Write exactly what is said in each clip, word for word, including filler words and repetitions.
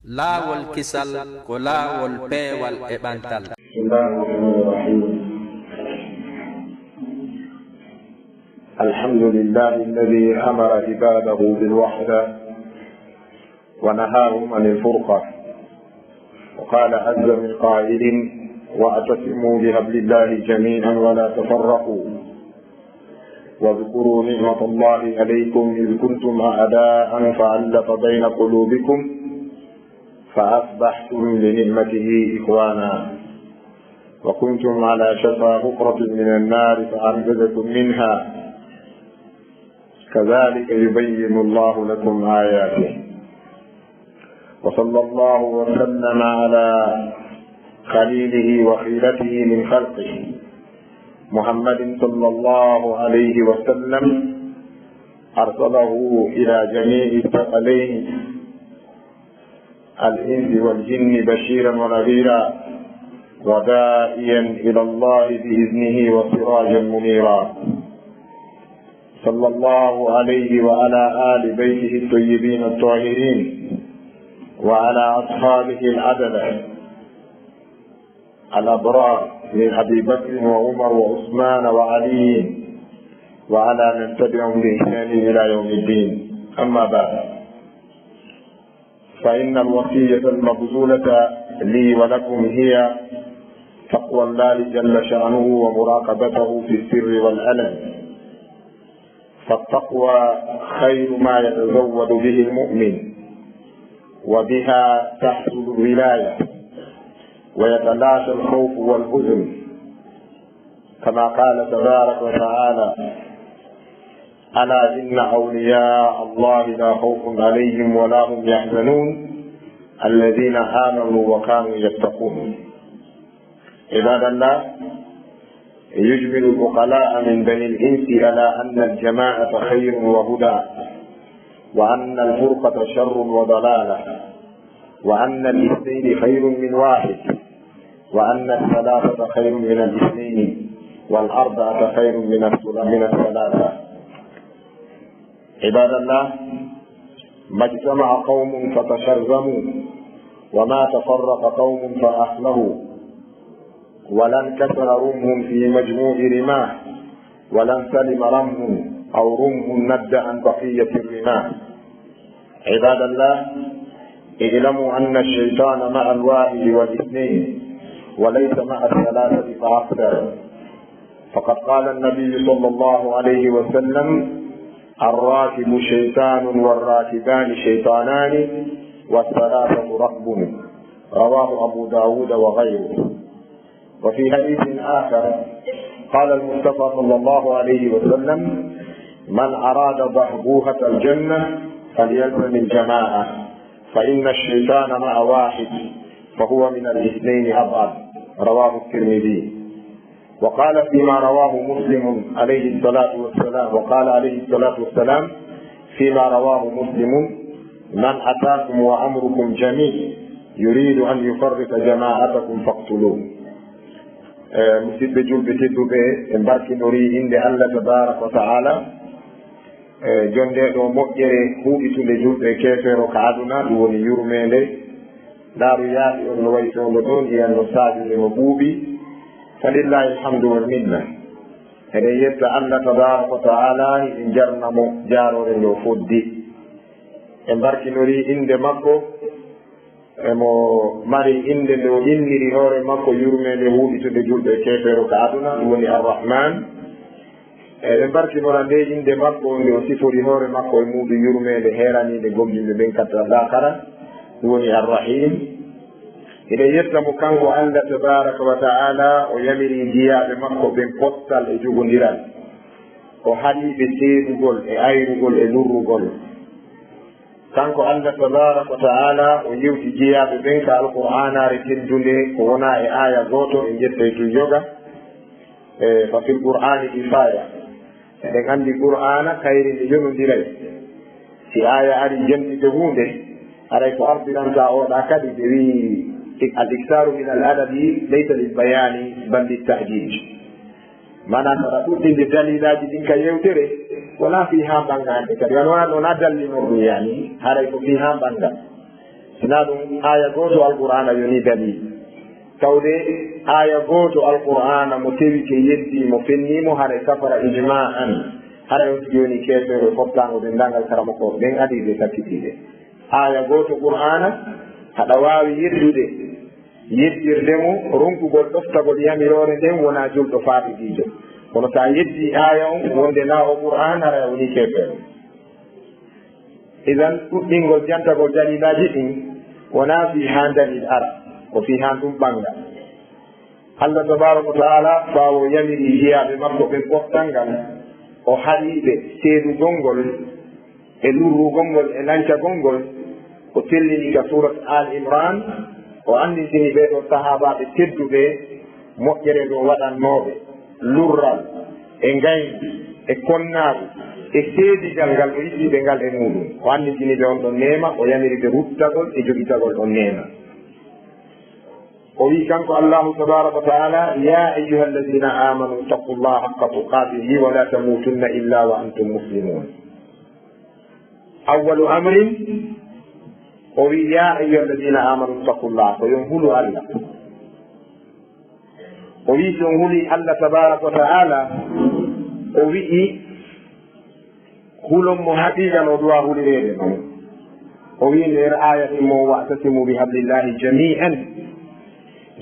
Laawol kisal ko laawol peewal e ɓantal. بسم الله الرحمن الرحيم. الحمد لله الذي أمر عباده بالوحدة ونهاهم عن الفرقة، وقال عز من قائل: واعتصموا بحبل الله جميعا ولا تفرقوا، واذكروا نعمة الله عليكم إذ كنتم أعداء فألف بين قلوبكم فأصبحتم بنعمته إخوانا وكنتم على شفا حفرة من النار فأنقذكم منها كذلك يبين الله لكم آياته. وصلى الله وسلم على خليله وخيرته من خلقه محمد صلى الله عليه وسلم أرسله إلى جميع الثقلين الإنس والجن بشيرا ونذيرا وداعيا إلى الله بإذنه وسراجا منيرا. صلى الله عليه وعلى آل بيته الطيبين الطاهرين وعلى أصحابه العدلة الأبرار من أبي بكر وعمر وعثمان وعلي وعلى من تبعهم بإحسان إلى يوم الدين. أما بعد، فإن الوصية المبذولة لي ولكم هي تقوى الله جل شأنه ومراقبته في السر والعلن، فالتقوى خير ما يتزود به المؤمن، وبها تحصل الولاية، ويتلاشى الخوف والحزن، كما قال تبارك وتعالى: ألا إن أولياء الله لا خوف عليهم ولا هم يحزنون الذين آمنوا وكانوا يتقون. عباد الله، يجمل العقلاء من بني الإنس على أن الجماعة خير وهدى، وأن الفرقة شر وضلالة، وأن الاثنين خير من واحد، وأن الثلاثة خير من الاثنين، والأربعة خير من الثلا-، من الثلاثة. عباد الله، ما اجتمع قوم فتشرذموا، وما تفرق قوم فأخلهوا، ولا انكسر رمح في مجموع رماح، ولا انسلم رمح أو رمح ند عن بقية الرماح. عباد الله، اعلموا أن الشيطان مع الواحد والاثنين، وليس مع الثلاثة فأكثر. فقد قال النبي صلى الله عليه وسلم: الراكب شيطان والراكبان شيطانان والثلاثة ركب. رواه أبو داود وغيره. وفي حديث آخر قال المصطفى صلى الله عليه وسلم: من أراد بهبوهة الجنة فليلزم الجماعة، فإن الشيطان مع واحد، فهو من الاثنين أبعد. رواه الترمذي. وقال فيما رواه مسلم عليه الصلاة والسلام، وقال عليه الصلاة والسلام فيما رواه مسلم: من أتاكم وأمركم جميع يريد أن يفرق جماعتكم فاقتلوه. Eh, musidɓe julɓe tedduɓe, en barkinorii innde Allah tabaaraka wa ta'ala, eh, jonndeeɗo moƴƴere huuɓitunde julɓe e keefeero ka aduna, ɗum woni yurmeende. Ndaaru yaaɓi on no wayi fewndo ɗoo, ndiyan no saajude no ɓuuɓi. Falillahi alhamdu wal minna. Eɗen yetta Allah tabaaraka wa ta'ala, eɗen jarna mo jaaroore nde o foddi. En barkinorii innde makko, emo mari innde nde o inniri hoore makko, yurmeende huuɓitunde julɓe e keefeero ka aduna, ɗum woni Ar-Rahman. Eɗen barkinora nde innde makko, nde o sifori hoore makko e muuɗum yurmeende heeraniinde gomɗinɓe ɓen katta laakara, ɗum woni Ar-Rahim. Eɗen yetta mo kanko Allah tabaaraka wa ta'ala, o yamiri jiyaaɓe makko ɓen pottal e jogondiral. O haɗi ɓe seeɗugol e ayrugol e lurrugol. Kanko Allah tabaaraka wa ta'ala o yewti jiyaaɓe ɓen ka Alqur'aanaare teddunde ko wonaa e aaya gooto, en ƴettay tun yoga. E, fa fil Qur'aani kifaaya. Eɗen anndi Qur'aana kayri ndi yonondiray. Si aaya ari jantude huunde, haray ko artiranta o ɗaa kadi ɓe wi'i, al-iksaaru min al-adabi laysa lil bayaani bal lit tahjiij. Maanaa, so aɗa ɗuɗɗinde daliilaaji ɗin ka yewtere, wonaa fii haa ɓannga hannde kadi, wano wonaa, wonaa dallinorɗum, yaani, haray ko fii haa ɓannga. Hinaa ɗum, aaya gooto Alqur'aana yoni dalil. Tawde aaya gooto Alqur'aana mo tewike, yeddi mo, fenni mo, haray kafara ijma'an. Haray on tigi woni keefeero e foftaango denndaangal karamokooɓe ɓen adii ɓe sakkitiiɓe. Aaya gooto Qur'aana haɗa waawi yeddude, yeddirde mo, ronkugol ɗoftagol yamiroore nden wonaa julɗo faasiqiijo. Kono so a yeddii aaya on wonde naa o Qur'aan, haray a wonii keefeero. Idan, ɗuɗɗingol jantagol dalilaaji ɗin wonaa fii haa dalil ara, ko fii haa ɗum ɓannga. Allah tabaaraka wa ta'aala, ɓaawo o yamiri jiyaaɓe makko ɓen pottal ngal, o haɗi ɓe seedugol ngol e lurrugol ngol e lancagol ngol, o tellini ka suurat Aali Imraan, o anndintini ɓee ɗoo sahaabaaɓe tedduɓe moƴƴere ɗo waɗannooɓe, lurral e ngayngu e konnaagu e seedigal ngal o yiɗi ɓe ngal e muuɗum. O anndintini ɓe on ɗon neema, o yamiri ɓe ruttagol e jogitagol on neema. O wi'i kanko Allaahu tabaaraka wa ta'aala: "Yaa ayyuhal laziina aamanuu ittaqullaaha haqqa tuqaatihi wa laa tamuutunna illaa wa antum muslimuun." Awwalu amrin, o wi'i: "Yaa ayyuhal laziina aamanuu ittaqullaaha," ko yo on hulu Allah. O wi'i si on hulii Allah tabaaraka wa ta'aala, o wi'i hulon mo haqiiqa no duwaa hulireede non. O wi'i nder aaya ɗin mo: "Wa'tasimuu bihablillahi jamii'an."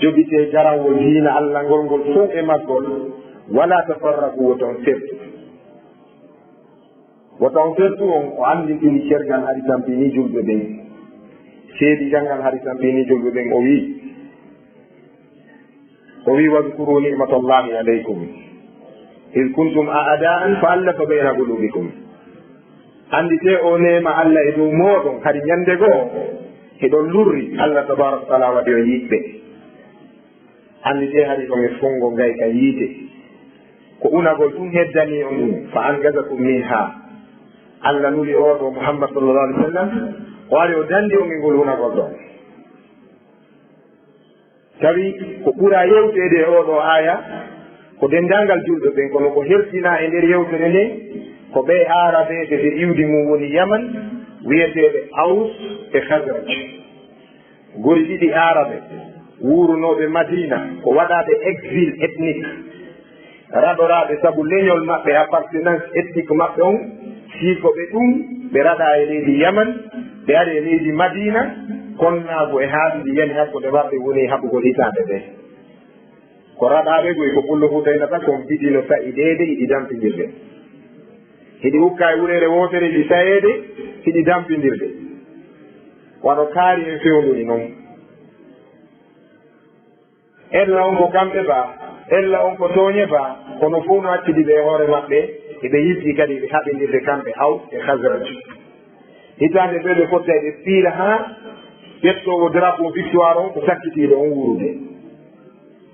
Jogitee garawol diina Allah ngol ngol fow e maggol. "Walaa tafarraquu," wota on sertu. Wota on sertu on, o anndintini cergal hari tampini julɓe ɓen. Seedigal ngal hari tampini julɓe ɓen, o wi'i, o wi'i: "Wadkuruu ni'matallahi alaykum iz kuntum a'daa'an fa allafa bayna quluubikum." Annditee o neema Allah e dow mooɗon, hari ñannde goo hiɗon lurri, Allah tabaaraka wa ta'aala waɗi on yiɓɓe. Annditee hari ko mi fonngo ngayka yiite. Ko unagol ɗum heddanii on ɗum, fa anqazakum minhaa. Allah nuli oo ɗoo Muhammad sallallahu alaihi wasallam, o ari o danndi on e ngol unagol ɗon. Tawi ko ɓura yewteede e oo ɗoo aaya, ko denndaangal julɓe ɓen, kono ko hertinaa e nder yewtere nden, ko ɓee aarabeeɓe ɓe iwdi mum woni Yaman, wiyeteeɓe Aws e Khazraj. Gori ɗiɗi aarabe wuurunooɓe Madiina, ko waɗaaɓe exil ethnique, raɗoraaɓe sabu leñol maɓɓe, appartenance ethnique maɓɓe on, fii ko ɓe ɗum, ɓe raɗaa e leydi Yaman, ɓe ari e leydi Madiina, konnaagu e haaɗi ɗi yani hakkunde maɓɓe woni haɓugol hitaande nde. Ko raɗaaɓe goy ko pullo fu taynata kon, hiɗi no sa'i deede, hiɗi dampindirde. Hiɗi ukka e wureere wootere, hiɗi sayeede, hiɗi dampindirde. Wano kaari en fewnduni non. Ella on ko kamɓe baa, ella on ko tooñe baa, kono fow no accidi ɓe e hoore maɓɓe, hiɓe yiɗi kadi ɓe haɓindirde kamɓe Aws e Khazraj. Hitaande nde ɓe fotta ɓe piira haa ƴettoowo drapeau victoire on ko sakkitiiɗo on wuurude.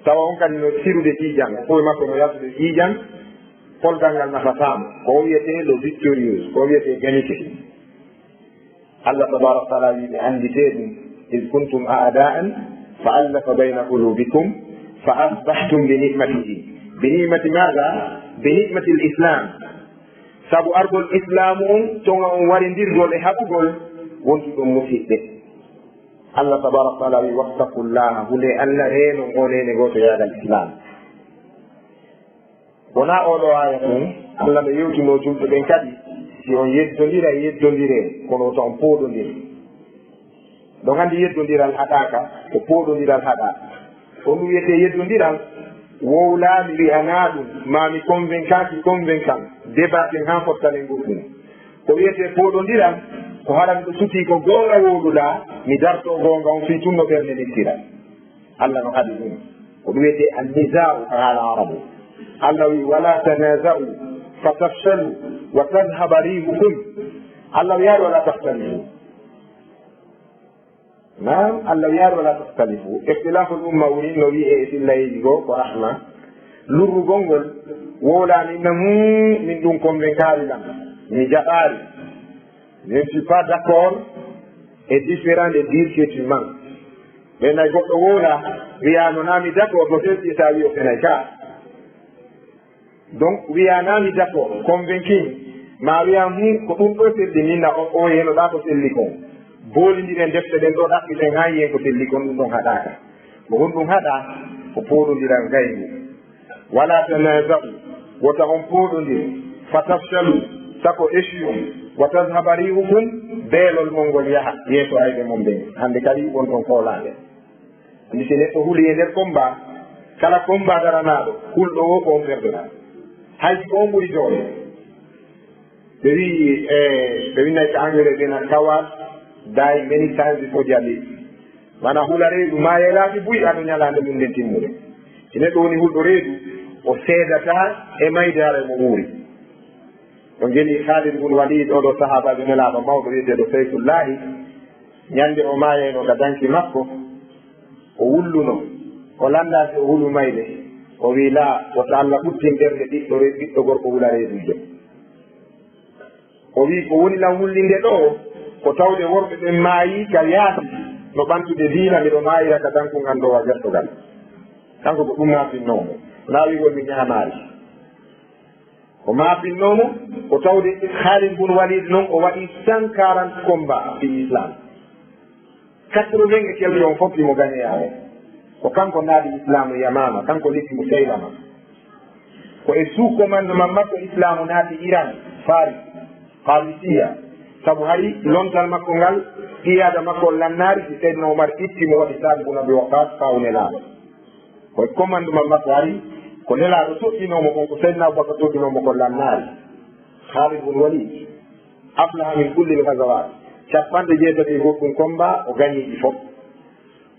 Tawa on kadi no sirude ƴiiƴan, o fow e makko no yaltude ƴiiƴan, polgal ngal nafataa mo. Ko o wiyetee le victorieux, ko o wiyetee gagnité. Allah tabaaraka wa ta'aala wi'i ɓe annditee ɗum, "Iz kuntum a'daa'an fa allafa bayna quluubikum fa asbahtum bi ni'matihi." Bi ni'mati maadha? Bi ni'matil islaam. Sabu argol islaamu on, toŋa on warindirgol e haɓugol, wontuɗon musiɓɓe. Allah tabaaraka wa ta'aala wi'i, "Wattaqullaaha," hulee Allah, reenon oo neene gooto, yaadal islaam. Wonaa oo ɗoo aaya tun, Allah no yewtinoo julɓe ɓen kadi, si on yeddondiray, yeddondiree, kono wota on pooɗondir. Ɗon anndi yeddondiral haɗaaka, ko pooɗondiral haɗaa. On ɗum wiyetee yeddondiral, wowlaa mi wi'anaa ɗum, maa mi konvenkaaki konvenkan, debaaten haa fottalen goɗɗum. Ko wiyetee pooɗondiral, ko hara miɗo sutii ko goonga wowluɗaa, mi dartoo goonga on fii tun no ɓernde mettira. Allah no haɗi ɗum. Ko ɗum wiyetee an-nizaa'u ka haala Arabu. Allah wi'i, "Wala tanaza'u fatafshalu wa tadhhaba rihukum." Allah wi'aali, "Wala takhtalifu." Naam, Allah wi'aali, "Wala takhtalifu." Ikhtilaful umma woni no wi'ee e fillayeeji goo, ko rahma. Lurrugol ngol, wowlaani inna, "Hmm, min ɗum konvenkaali lan. Mi jaɓaali. Je ne suis pas d'accord et différent de dire que tu mens." Ɓe nay goɗɗo wowla, wi'a no naa mi d'accord, ko selti e sa wi'o fenay ka. Donc, wi'a naa mi d'accord, convaincu, ma wi'a, "Hmm, ko ɗum ɗo selli, min na o, o yenoɗaa ko selli kon." Boolindiren defte ɗen ɗo, ɗaɓɓiten haa yiyen ko selli kon, ɗum ɗon haɗaaka. Ko honɗum haɗaa? Ko pooɗondiral ngayngu. Wala tanaza'u, wota on pooɗondir, fatafshalu, sako échoué on, wa tazhaba rihukum, beelol mon ngol yaha yeeso ayɓe mon ɓen. Hannde kadi won ɗon koolaade. Anndi si neɗɗo huli e nder combat, kala combat daranaaɗo, hulɗo o ko on perdata. Hay si ko on ɓuri doole. Ɓe wi'i, e, ɓe winnay ka Anglais, ɓe na coward die many times before their death. Maanaa hula reedu, maaya e laabi buy ado ñalaande mum nden timmude. Si neɗɗo woni hulɗo reedu, o seedataa e mayde haray mo ɓuuri. O jeli Khalid bun Walid, oo ɗoo sahaabaajo Nelaaɗo mawɗo wi'eteeɗo Sayfullaahi, ñande o maayayno ka danki makko, o wulluno, o lanndaaki o hulu mayde, o wi'i, "Laa, wota Alla ɓuttin ɓernde ɓiɗɗo re-, ɓiɗɗo gorko hula reeduujo." O wi'i, "Ko woni lan wullinde ɗoo, ko tawde worɓe ɓen maayii ka yaasi, no ɓantude diina, miɗo maayira ka dankungal ɗoo wa gertogal." Kanko ko ɗum maafinnoo mo, naa wi'ugol mi ñaamaali. Ko maafinnoo mo, ko tawde Khalid bun Walid non, o waɗi cent quarante combat fi Islam. Quatre-vingts e quelque on fof himo gañoyaa o. Ko kanko naadi Islaamu Yamaama, kanko lekki Musaylama. Ko e sous commandement makko Islaamu naati Iran, Faris, Farisiya. Sabu hari lontal makko ngal, qiyaada makko on lannaari, si Seydina Umar itti mo waɗi Saad bun Abi Waqqas faawu Nelaaɗo. Ko e commandement makko hari, ko Nelaaɗo toɗɗinoo mo kon, ko Seydina Abubakar toɗɗinoo mo kon lannaari. Khalid bun Walid. Aflaha min kullil ghazawat. Cappanɗe jeetati e goɗɗum combat, o gañii ɗi fof.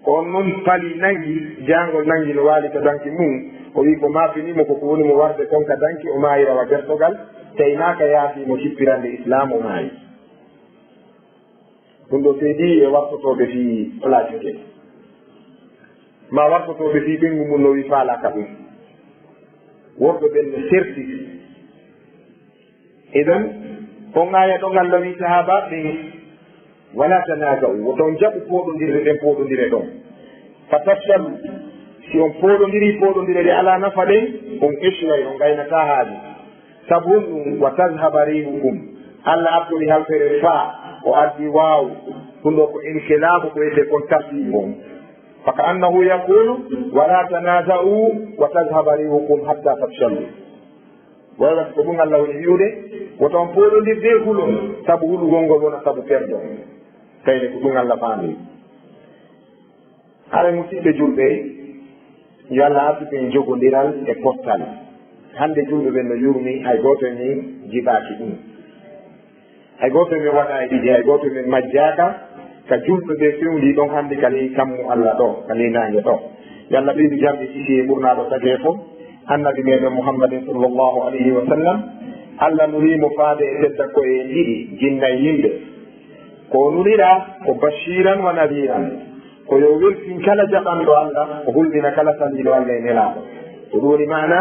Ko on non pali nangi, jaangol nangi no waali ka danki mum. O wi'i ko maafini mo ko ko woni mo warde kon ka danki, o maayira wa gertogal, tawi naa ka yaafii mo cippirande Islaam, o maayi. Ɗum ɗoo seydi e wartotooɓe fii plaqué. Ma wartotooɓe fii ɓeyngu mum no wi'i faalaaka ɗum. Worɓe ɓen no serti. Idan, on aaya ɗon Alla wi'i sahaabaaɓe ɓen, "Wala tanaza'u, woto on jaɓu pooɗondirde ɗen pooɗondire ɗon. Fa tafshalu, si on pooɗondirii pooɗondire ɗe alaa nafa ɗen, on échouway, on gaynataa haaju. Sabu honɗum? Wa tazhaba rihukum, Alla artori halfere faa, o addi waaw, ɗum ɗoo ko inqilaabu ko wi'etee kon tartiibu on. Fa ka annahu yaqulu, wala tanaza'u, wa tazhaba rihukum hatta tafshalu." Way wasi ko ɗum Alla woni wi'ude, woto on pooɗondir de hulon, sabu hulugol ngol wona sabu perdon. Kayne ko ɗum Alla faami. Hare musiɓɓe julɓe, yo Alla arsuku en jogondiral e pottal. Hannde julɓe ɓen no yurmi, hay gooto e men jiɓaaki ɗum. Hay gooto e men waɗaay ɗiɗi, hay gooto e men majjaaka ka julɓe ɓe fewndii ɗon hannde ka ley kammu Alla ɗo, ka ley naange ɗo. Yo Alla ɓeydu jam e kisiyee e ɓurnaaɗo tageefo, Annabi meɗen Muhammadin sallallahu alayhi wa sallam. Alla nulii mo faade e tedda ko'e en ɗiɗi, jinna e yimɓe. Ko o nuliraa ko bashiran wa nadhiran. Ko yo weltin kala jaɓanɗo Alla, o hulɓina kala saliiɗo Alla e nelaaɗo. Ko ɗum woni maana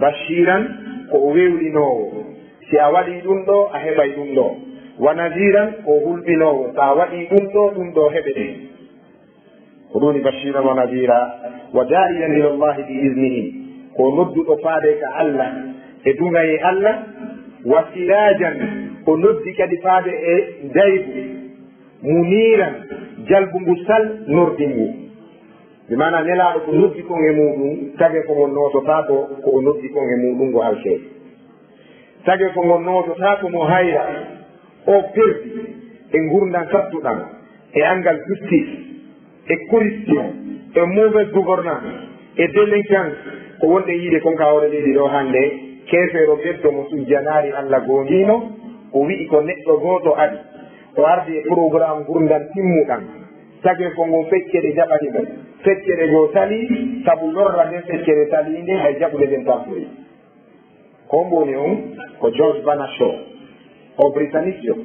bashiran, ko o wewlinoowo. Si a waɗii ɗum ɗo, a heɓay ɗum ɗo. Wa nadhiran, ko o hulɓinoowo. So a waɗii ɗum ɗo, ɗum ɗo heɓete. Ko ɗum woni bashiran wa nadhira, wa da'iyan ila Allahi bi iznihi. Ko nodduɗo faade ka Alla, e duŋayee Alla, wa sirajan, o noddi kadi faade e ndaygu, muniran, jalbungu sal, nordingu. Bi maana nelaaɗo ko noddi kon e muuɗum, tagee ko ngon noototaako ko o noddi kon e muuɗum ngo halkee. Tagee ko ngon noototaako mo hayra, o perdi e ngurndan sattuɗan, e angal justice, e corruption, e mauvaise gouvernance, e délinquance, ko wonɗe yiide kon ka hoore leydi ɗo hannde, keefeero geddo mo sujjanaali Alla goongiino, o wi'i ko neɗɗo gooto ari, o ardi e programme ngurndan timmuɗan, tagee ko ngon feccere jaɓani mo, feccere goo salii, sabu lorra nden feccere saliinde hay jaɓude nden tampoyi. Ko hombo woni on? Ko George Bernard Shaw, o Britannique jo.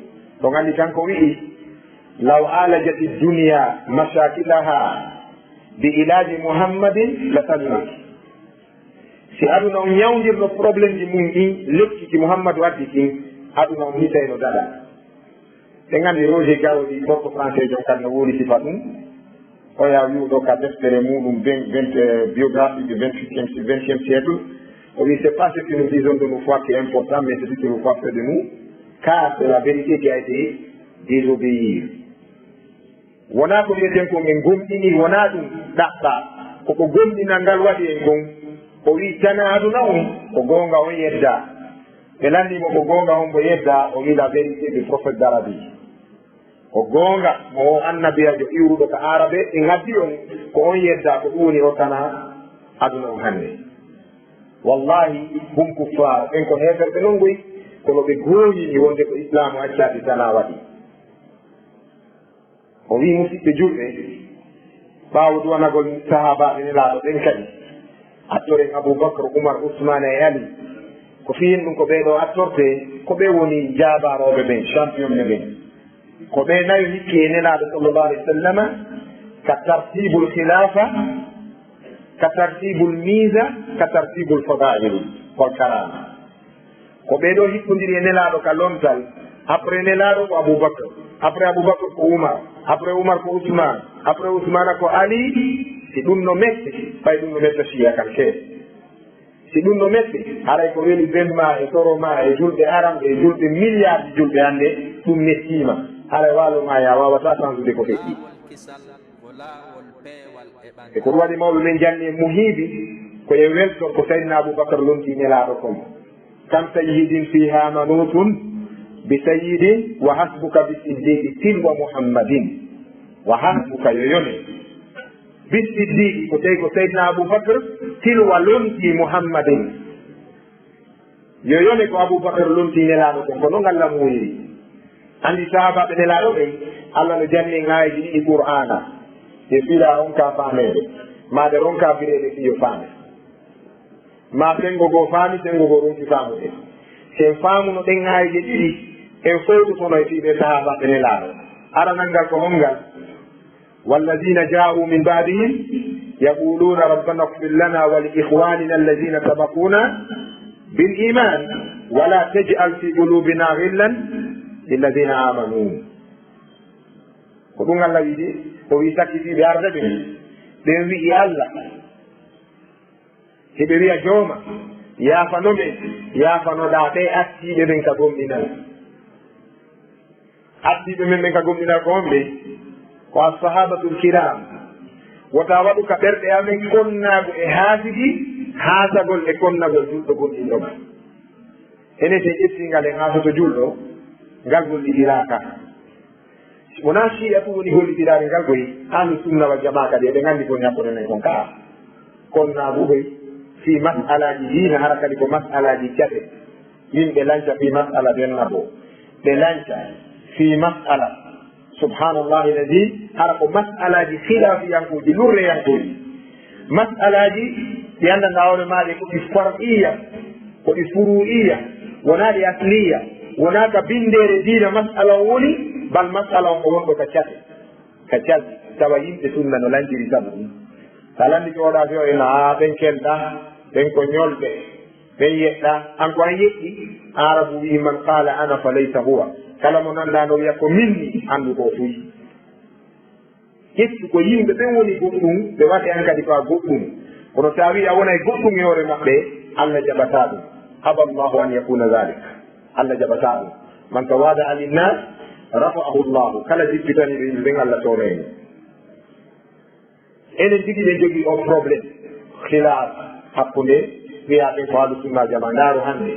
On anndi kanko wi'i, "Law alajati dunya mashakilaha bi ilaji Muhammadin la salimat." Si aduna on ñawndirno problème ji mum ɗin lekki ki Muhammadu addi kin, aduna on hitayno daɗa. Ɓe nganndi Roger Garaudy, gorko français jo, kan no woodi sifa ɗum. Oya wi'uɗo ka deftere muɗum vingt, vingt, euh, biographie du vingt-huitième, vingtième siècle. O wi'i, c'est pas ce que nous disons de nos fois qui est important, mais c'est ce que nos fois fait de nous. Car c'est la vérité qui a été désobéir. Wonaa ko wiyeten kon en gomɗinii, wonaa ɗum ɗaɓɓaa. Ko ko gomɗinal ngal waɗi en kon. O wi'i, "Tanaa aduna on, ko goonga on yeddaa." Ɓe lanndii mo, "Ko goonga on mo yeddaa?" O wi'i, "La vérité du prophète d'Arabie." Ko goonga mo o annabiyajo iwruɗo ka Aarabe, en addi on, ko on yeddaa, ko ɗum woni o tanaa aduna on hannde. Wallahi, hum kuffaar, ɓen ko heeferɓe non goy, kono ɓe gooyini wonde ko Islaamu accaa ɗi tanaa waɗi. O wi'i, "Musidɓe julɓe, ɓaawo duwanagol sahaabaaɓe Nelaaɗo ɓen kadi, attoren Abu Bakr, Umar, Usmaan e Ali. Ko fii ɗum ko ɓee ɗoo attortee, ko ɓe woni jaabaarooɓe ɓen, champion ɓe ɓen. Ko ɓe nayo hikki e Nelaaɗo sallallahu alayhi wa sallam ka tartibul khilaafa, ka tartibul miiza, ka tartibul fadaa'il wal karaama." Ko ɓee ɗoo hikkondiri e Nelaaɗo ka lontal. Après Nelaaɗo ko Abu Bakr, après Abu Bakr ko Umar, après Umar ko Usmaan, après Usmaana ko Ali. Si ɗum no metti, fay ɗum no metta Shiya kan ke. Si ɗum no metti, haray ko weli ben ma e toro ma e julɓe aran e julɓe milliard julɓe hannde, ɗum mettiima. Haray waalo ma ya waawataa sansude ko feƴƴi. E ko ɗum waɗi mawɓe men janni e muhiibi, ko e welto ko Sayyidina Abu Bakr lonti Nelaaɗo kon. "Kam sayyidin fiha manutun bi sayyidin wa hasbuka bi siddiqi tilwa Muhammadin." Wa hasbuka, yo yone. Bi siddiqi, ko tawi ko Sayyidina Abu Bakr tilwa lonti Muhammadin. Yo yone ko Abu Bakr lonti Nelaaɗo kon, ko non Allah muuyiri. Anndi sahaabaaɓe Nelaaɗo ɓen, Allah no janni en aayeeji ɗiɗi Qur'aana. Ɗe fila ronka faameede, maa ɗe ronka bireede fii yo faame. Maa senngo goo faami, senngo goo ronki faamude. Si en faamuno ɗen aayeeje ɗiɗi, en fowtotono e fii ɓee sahaabaaɓe Nelaaɗo. Aranal ngal ko hongal? "والذين جاءوا من بعدهم يقولون ربنا اغفر لنا ولإخواننا الذين سبقونا بالإيمان ولا تجعل في قلوبنا غلا للذين آمنوا." Ko ɗum Allah wi'i de, o wi'i sakkitiiɓe arde ɓen, ɓen wi'i Allah, hiɓe wi'a, "Jooma, yaafano men, yaafanoɗaa ɓee artiiɓe men ka gomɗinal." Ardiiɓe men ɓen ka gomɗinal ko honɓe? Ko assahabatul kiram. Wota waɗu ka ɓerɗe amen konnaagu e haasidi, haasagol e konnagol julɗo gomɗinɗo ma. Enen si en ƴettii ngal en haasoto julɗo, ngal gollitiraaka. Wonaa Shi'a tun woni gollitiraade ngal koy, Ahlu Sunna wal Jamaa kadi eɓe nganndi ko ñakkuɗen en kon kaa. Konnaagu koy fii mas'alaaji diina, hara kadi ko mas'alaaji cate. Yimɓe lanca fii mas'ala ɓen nabo. Ɓe lanca fii mas'ala, subhanallahi ladi, hara ko mas'alaaji khilaafiyankooji, lurreyankooji. Mas'alaaji ɗi anndanɗaa hoore maaɗa ko ɗi far'iyya, ko ɗi furu'iyya, wonaa ɗi asliyya, wonaa ka binndeere diina mas'ala on woni, bal mas'ala on ko wonɗo ka cate, ka calɗi, tawa yimɓe sunna no lanciri sabu ɗum. Sa lanndike oɗa fiyo en, aa, ɓen kelɗa, ɓen ko ñolɓe, ɓen yeɗɗa, an ko an yeɗɗi, Aarabu wi'i, "Man qala ana fa laysa huwa." Kala mo nanɗa no wi'a ko min ni, anndu ko fuyi. Ƴettu ko yimɓe ɓen woni goɗɗum, ɓe waɗe an kadi ko a goɗɗum. Kono sa wi'i a wonay goɗɗum e hoore maɓɓe, Allah jaɓataa ɗum. Aba Allahu an yakuna dhalik. Allah jaɓataa ɗum. Man tawada'a linnas rafa'ahu Allahu. Kala jippitaniiɗo yimɓe ɓen, Allah toonay mo. Enen tigi ɓe jogii o problème. Khilaaf hakkunde wi'aaɓe ko Ahlu Sunna Jamaa. Ndaaru hannde.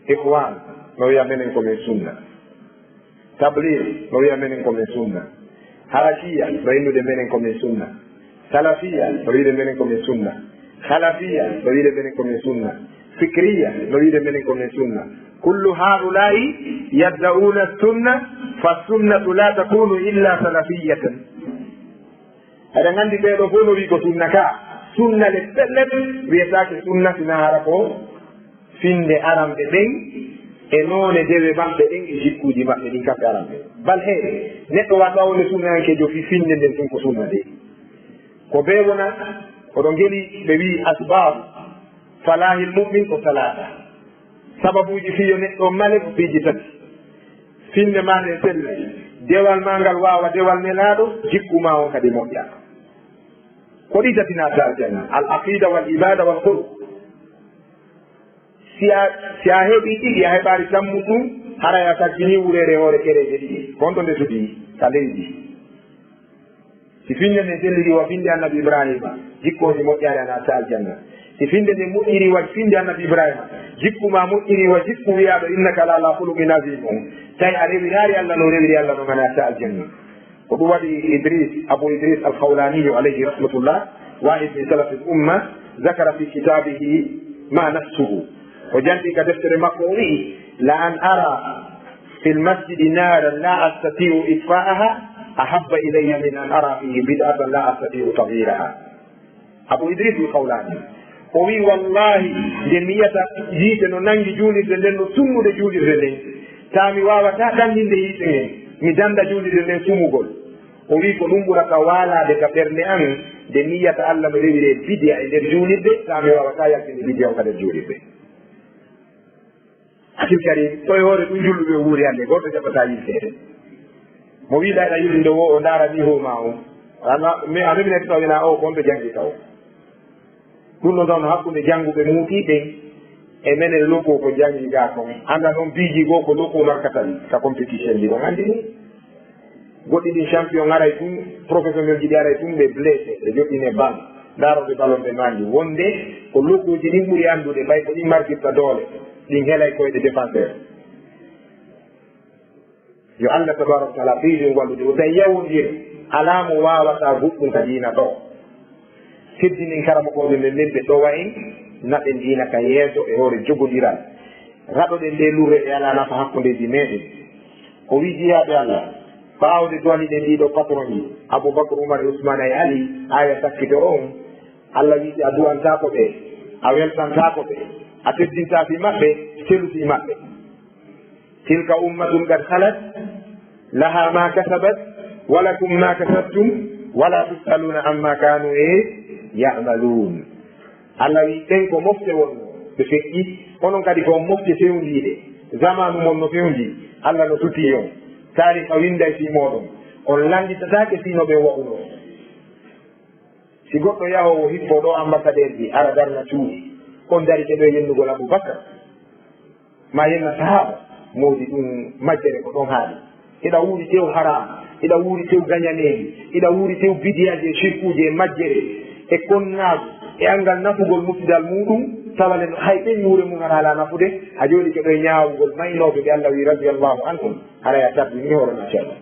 Ikhwan no wi'a menen ko men sunna. Tabligh no wi'a menen ko men sunna. Harakiya no innude menen ko men sunna. Salafiya no wi'ude menen ko men sunna. Khalafiya no wi'ude menen ko men sunna. Fikriya no wi'ude menen ko men sunna. Kullu haula'i yad'una sunna, fa sunnatu la takunu illa salafiyatan. Eɗen anndi ɓee ɗoo fof no wi'i ko sunna ka. Sunna le pellet wiyetaake sunna sina hara ko finnde aranɓe ɓen e noone dewe maɓɓe ɗen e jikkuuji maɓɓe ɗin kamɓe aranɓe. Bal he neɗɗo waɗa wonde sunnayankeejo fii finnde nden tun ko sunna de. Ko bee wona, oɗo ngeli ɓe wi'i asbaabu falahil mu'min ko talaata. Sababuuji fii yo neɗɗo male ko piiji tati. Finnde maa nde sella, dewal maa ngal waawa dewal Nelaaɗo, jikku maa on kadi moƴƴa. Ko ɗi tati naata aljanna, al aqida wal ibada wal khuluq. Si a, si a heɓii ɗiɗi, a heɓaali tammu ɗum, haray a saggini wureere hoore kereeje ɗiɗi. Ko honto nde suɓii? Ka leydi. Si finnde nden selliri wa finnde Annabi Ibraahiima, jikkooji moƴƴaali a naatata aljanna. Si finnde nden moƴƴiri wa finnde Annabi Ibraahiima, jikku maa moƴƴiri wa jikku wiyaaɗo innaka la ala khuluqin azim on, tawi a rewiraali Alla no rewiri Alla non, a naatata aljanna. Ko ɗum waɗi Idris, Abu Idris Al-Khawlaniyu alayhi rahmatullah, wahid min salafil umma, zakara fi kitabihi ma nassuhu. O janti ka deftere makko, o wi'i, la an ara fil masjidi naran la astati'u itfa'aha ahabba ilayya min an ara fihi bid'atan la astati'u taghyiraha. Abu Idris Al-Khawlani, o wi'i, wallahi, nde mi yiyata yiite no nangi juulirde nden, no sunnude juulirde nden, taa mi waawata ɗanninde yiite ngen, mi dannda juulirde nden sumugol. O wi'i, ko ɗum ɓurata waalaade ka ɓernde an, nde mi yiyata Alla no rewiri e bidiya e nder juulirde, taa mi waawata yaltinde bidiya on ka nder juulirde. Abdul Karim, ko e hoore ɗum julɗo ɓe wuuri hannde, gooto jaɓataa yilteede. Mo wiɗaa ena yiltude wo, o ndaara niveau maa on. Ana, mi, a memine taw ina o, ko on ɓe janngi taw. Ɗum ɗon taw no hakkunde jannguɓe muutii ɓen e menen loko ko janngi gaa kon. Annda noon piiji goo ko loko markata ɗi ka compétition ji ɗon anndi ni. Goɗɗi ɗin champion aray tun, professionnel ji ɗi aray tun, ɓe blessé, ɓe joɗɗine bal, ndaarooɓe ballon ɓe maandi. Wonde ko lokuuji ɗin ɓuri anndude, ɓay ko ɗin markirta doole, ɗin helay koyɗe défenseur. Yo Allah tabaraka wa taala ɓeydu en wallude, o tawi yawondir, alaa mo waawata goɗɗum ka diina ɗo. Teddinen karamokooɓe men ɓen, ɓe ɗowa en, naɓen diina ka yeeso e hoore jogondiral. Raɗoɗen ɗee lurre ɗe alaa nafa hakkundeeji meɗen. O wi'i, jiyaaɓe Allah, ɓaawo nde duwaniɗen ɗiɗo patron ji, Abubakar, Umar e Usmaan e Ali, aaya sakkito on, Allah wi'i, a du'antaako ɓe, a weltantaako ɓe, a teddintaa fii maɓɓe, selu fii maɓɓe. Tilka ummatun qad khalat, laha ma kasabat, wa lakum ma kasabtum, wa la tus'aluna amma kanu, e, ya'malun. Allah wi'i, ɓen ko mofte wonno, ɓe feƴƴi, onon kadi ko on mofte fewndiiɗe, zamaanu mon no fewndi, Allah no sutii on, taariika winnday fii mooɗon, on lannditataake fii no ɓen wa'unoo. Si goɗɗo yahoowo hippoo ɗoo ambassadeerji ara darna cuuɗi, on darike ɗoo e yennugol Abubakar, maa yenna sahaaba, moodi ɗum majjere ko ɗon haaɗi. Iɗa wuuri tew haraam, iɗa wuuri tew gañaneeli, iɗa wuuri tew bidiyaaji e sirkuuji e majjere e konnaagu e anngal nafugol musidal muuɗum, tawa le no hay ɓen ñuure mum ara alaa nafude, a jooɗike ɗo e ñaawugol maynooɓe ɓe Allah wi'i radiyallahu anhum, haray a tardini hoore maa ceerno.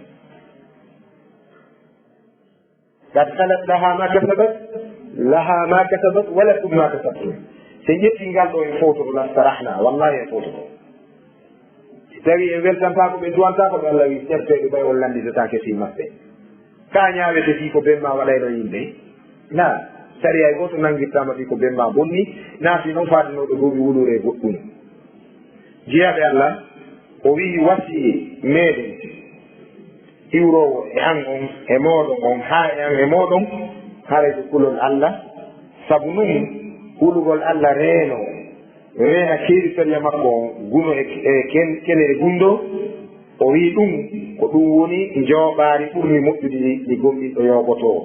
Qad khalat laha ma kasabat, laha ma kasabat, wa lakum ma kasabtum. Si en ƴettii ngal ɗoo en fowtoto, lastarahna, wallahi en fowtoto. Si tawii en weltantaako ɓe, duwantaako ɓe, Allah wi'i, ƴettee ɓe ɓay on lannditataake fii maɓɓe. Kaa ñaawete fii ko bemmaa waɗayno yimɓe? Naa, sariya e gooto nanngirtaama fii ko bemmaa bonni, naa fii non faadanooɗo duuɓi wuluure e goɗɗum. Jiyaaɓe Allah, o wi'i wasiyee meɗen iwroowo e an on, e mooɗon on, haa e an e mooɗon, haray ko kulol Allah. Sabu nun, hulugol Allah reeno, reena keeri sariya makko on, guno e, e ken-, kenere gunndoo. O wi'i ɗum, ko ɗum woni njooɓaari ɓurndi moƴƴude ndi gomɗinɗo yooɓotoo.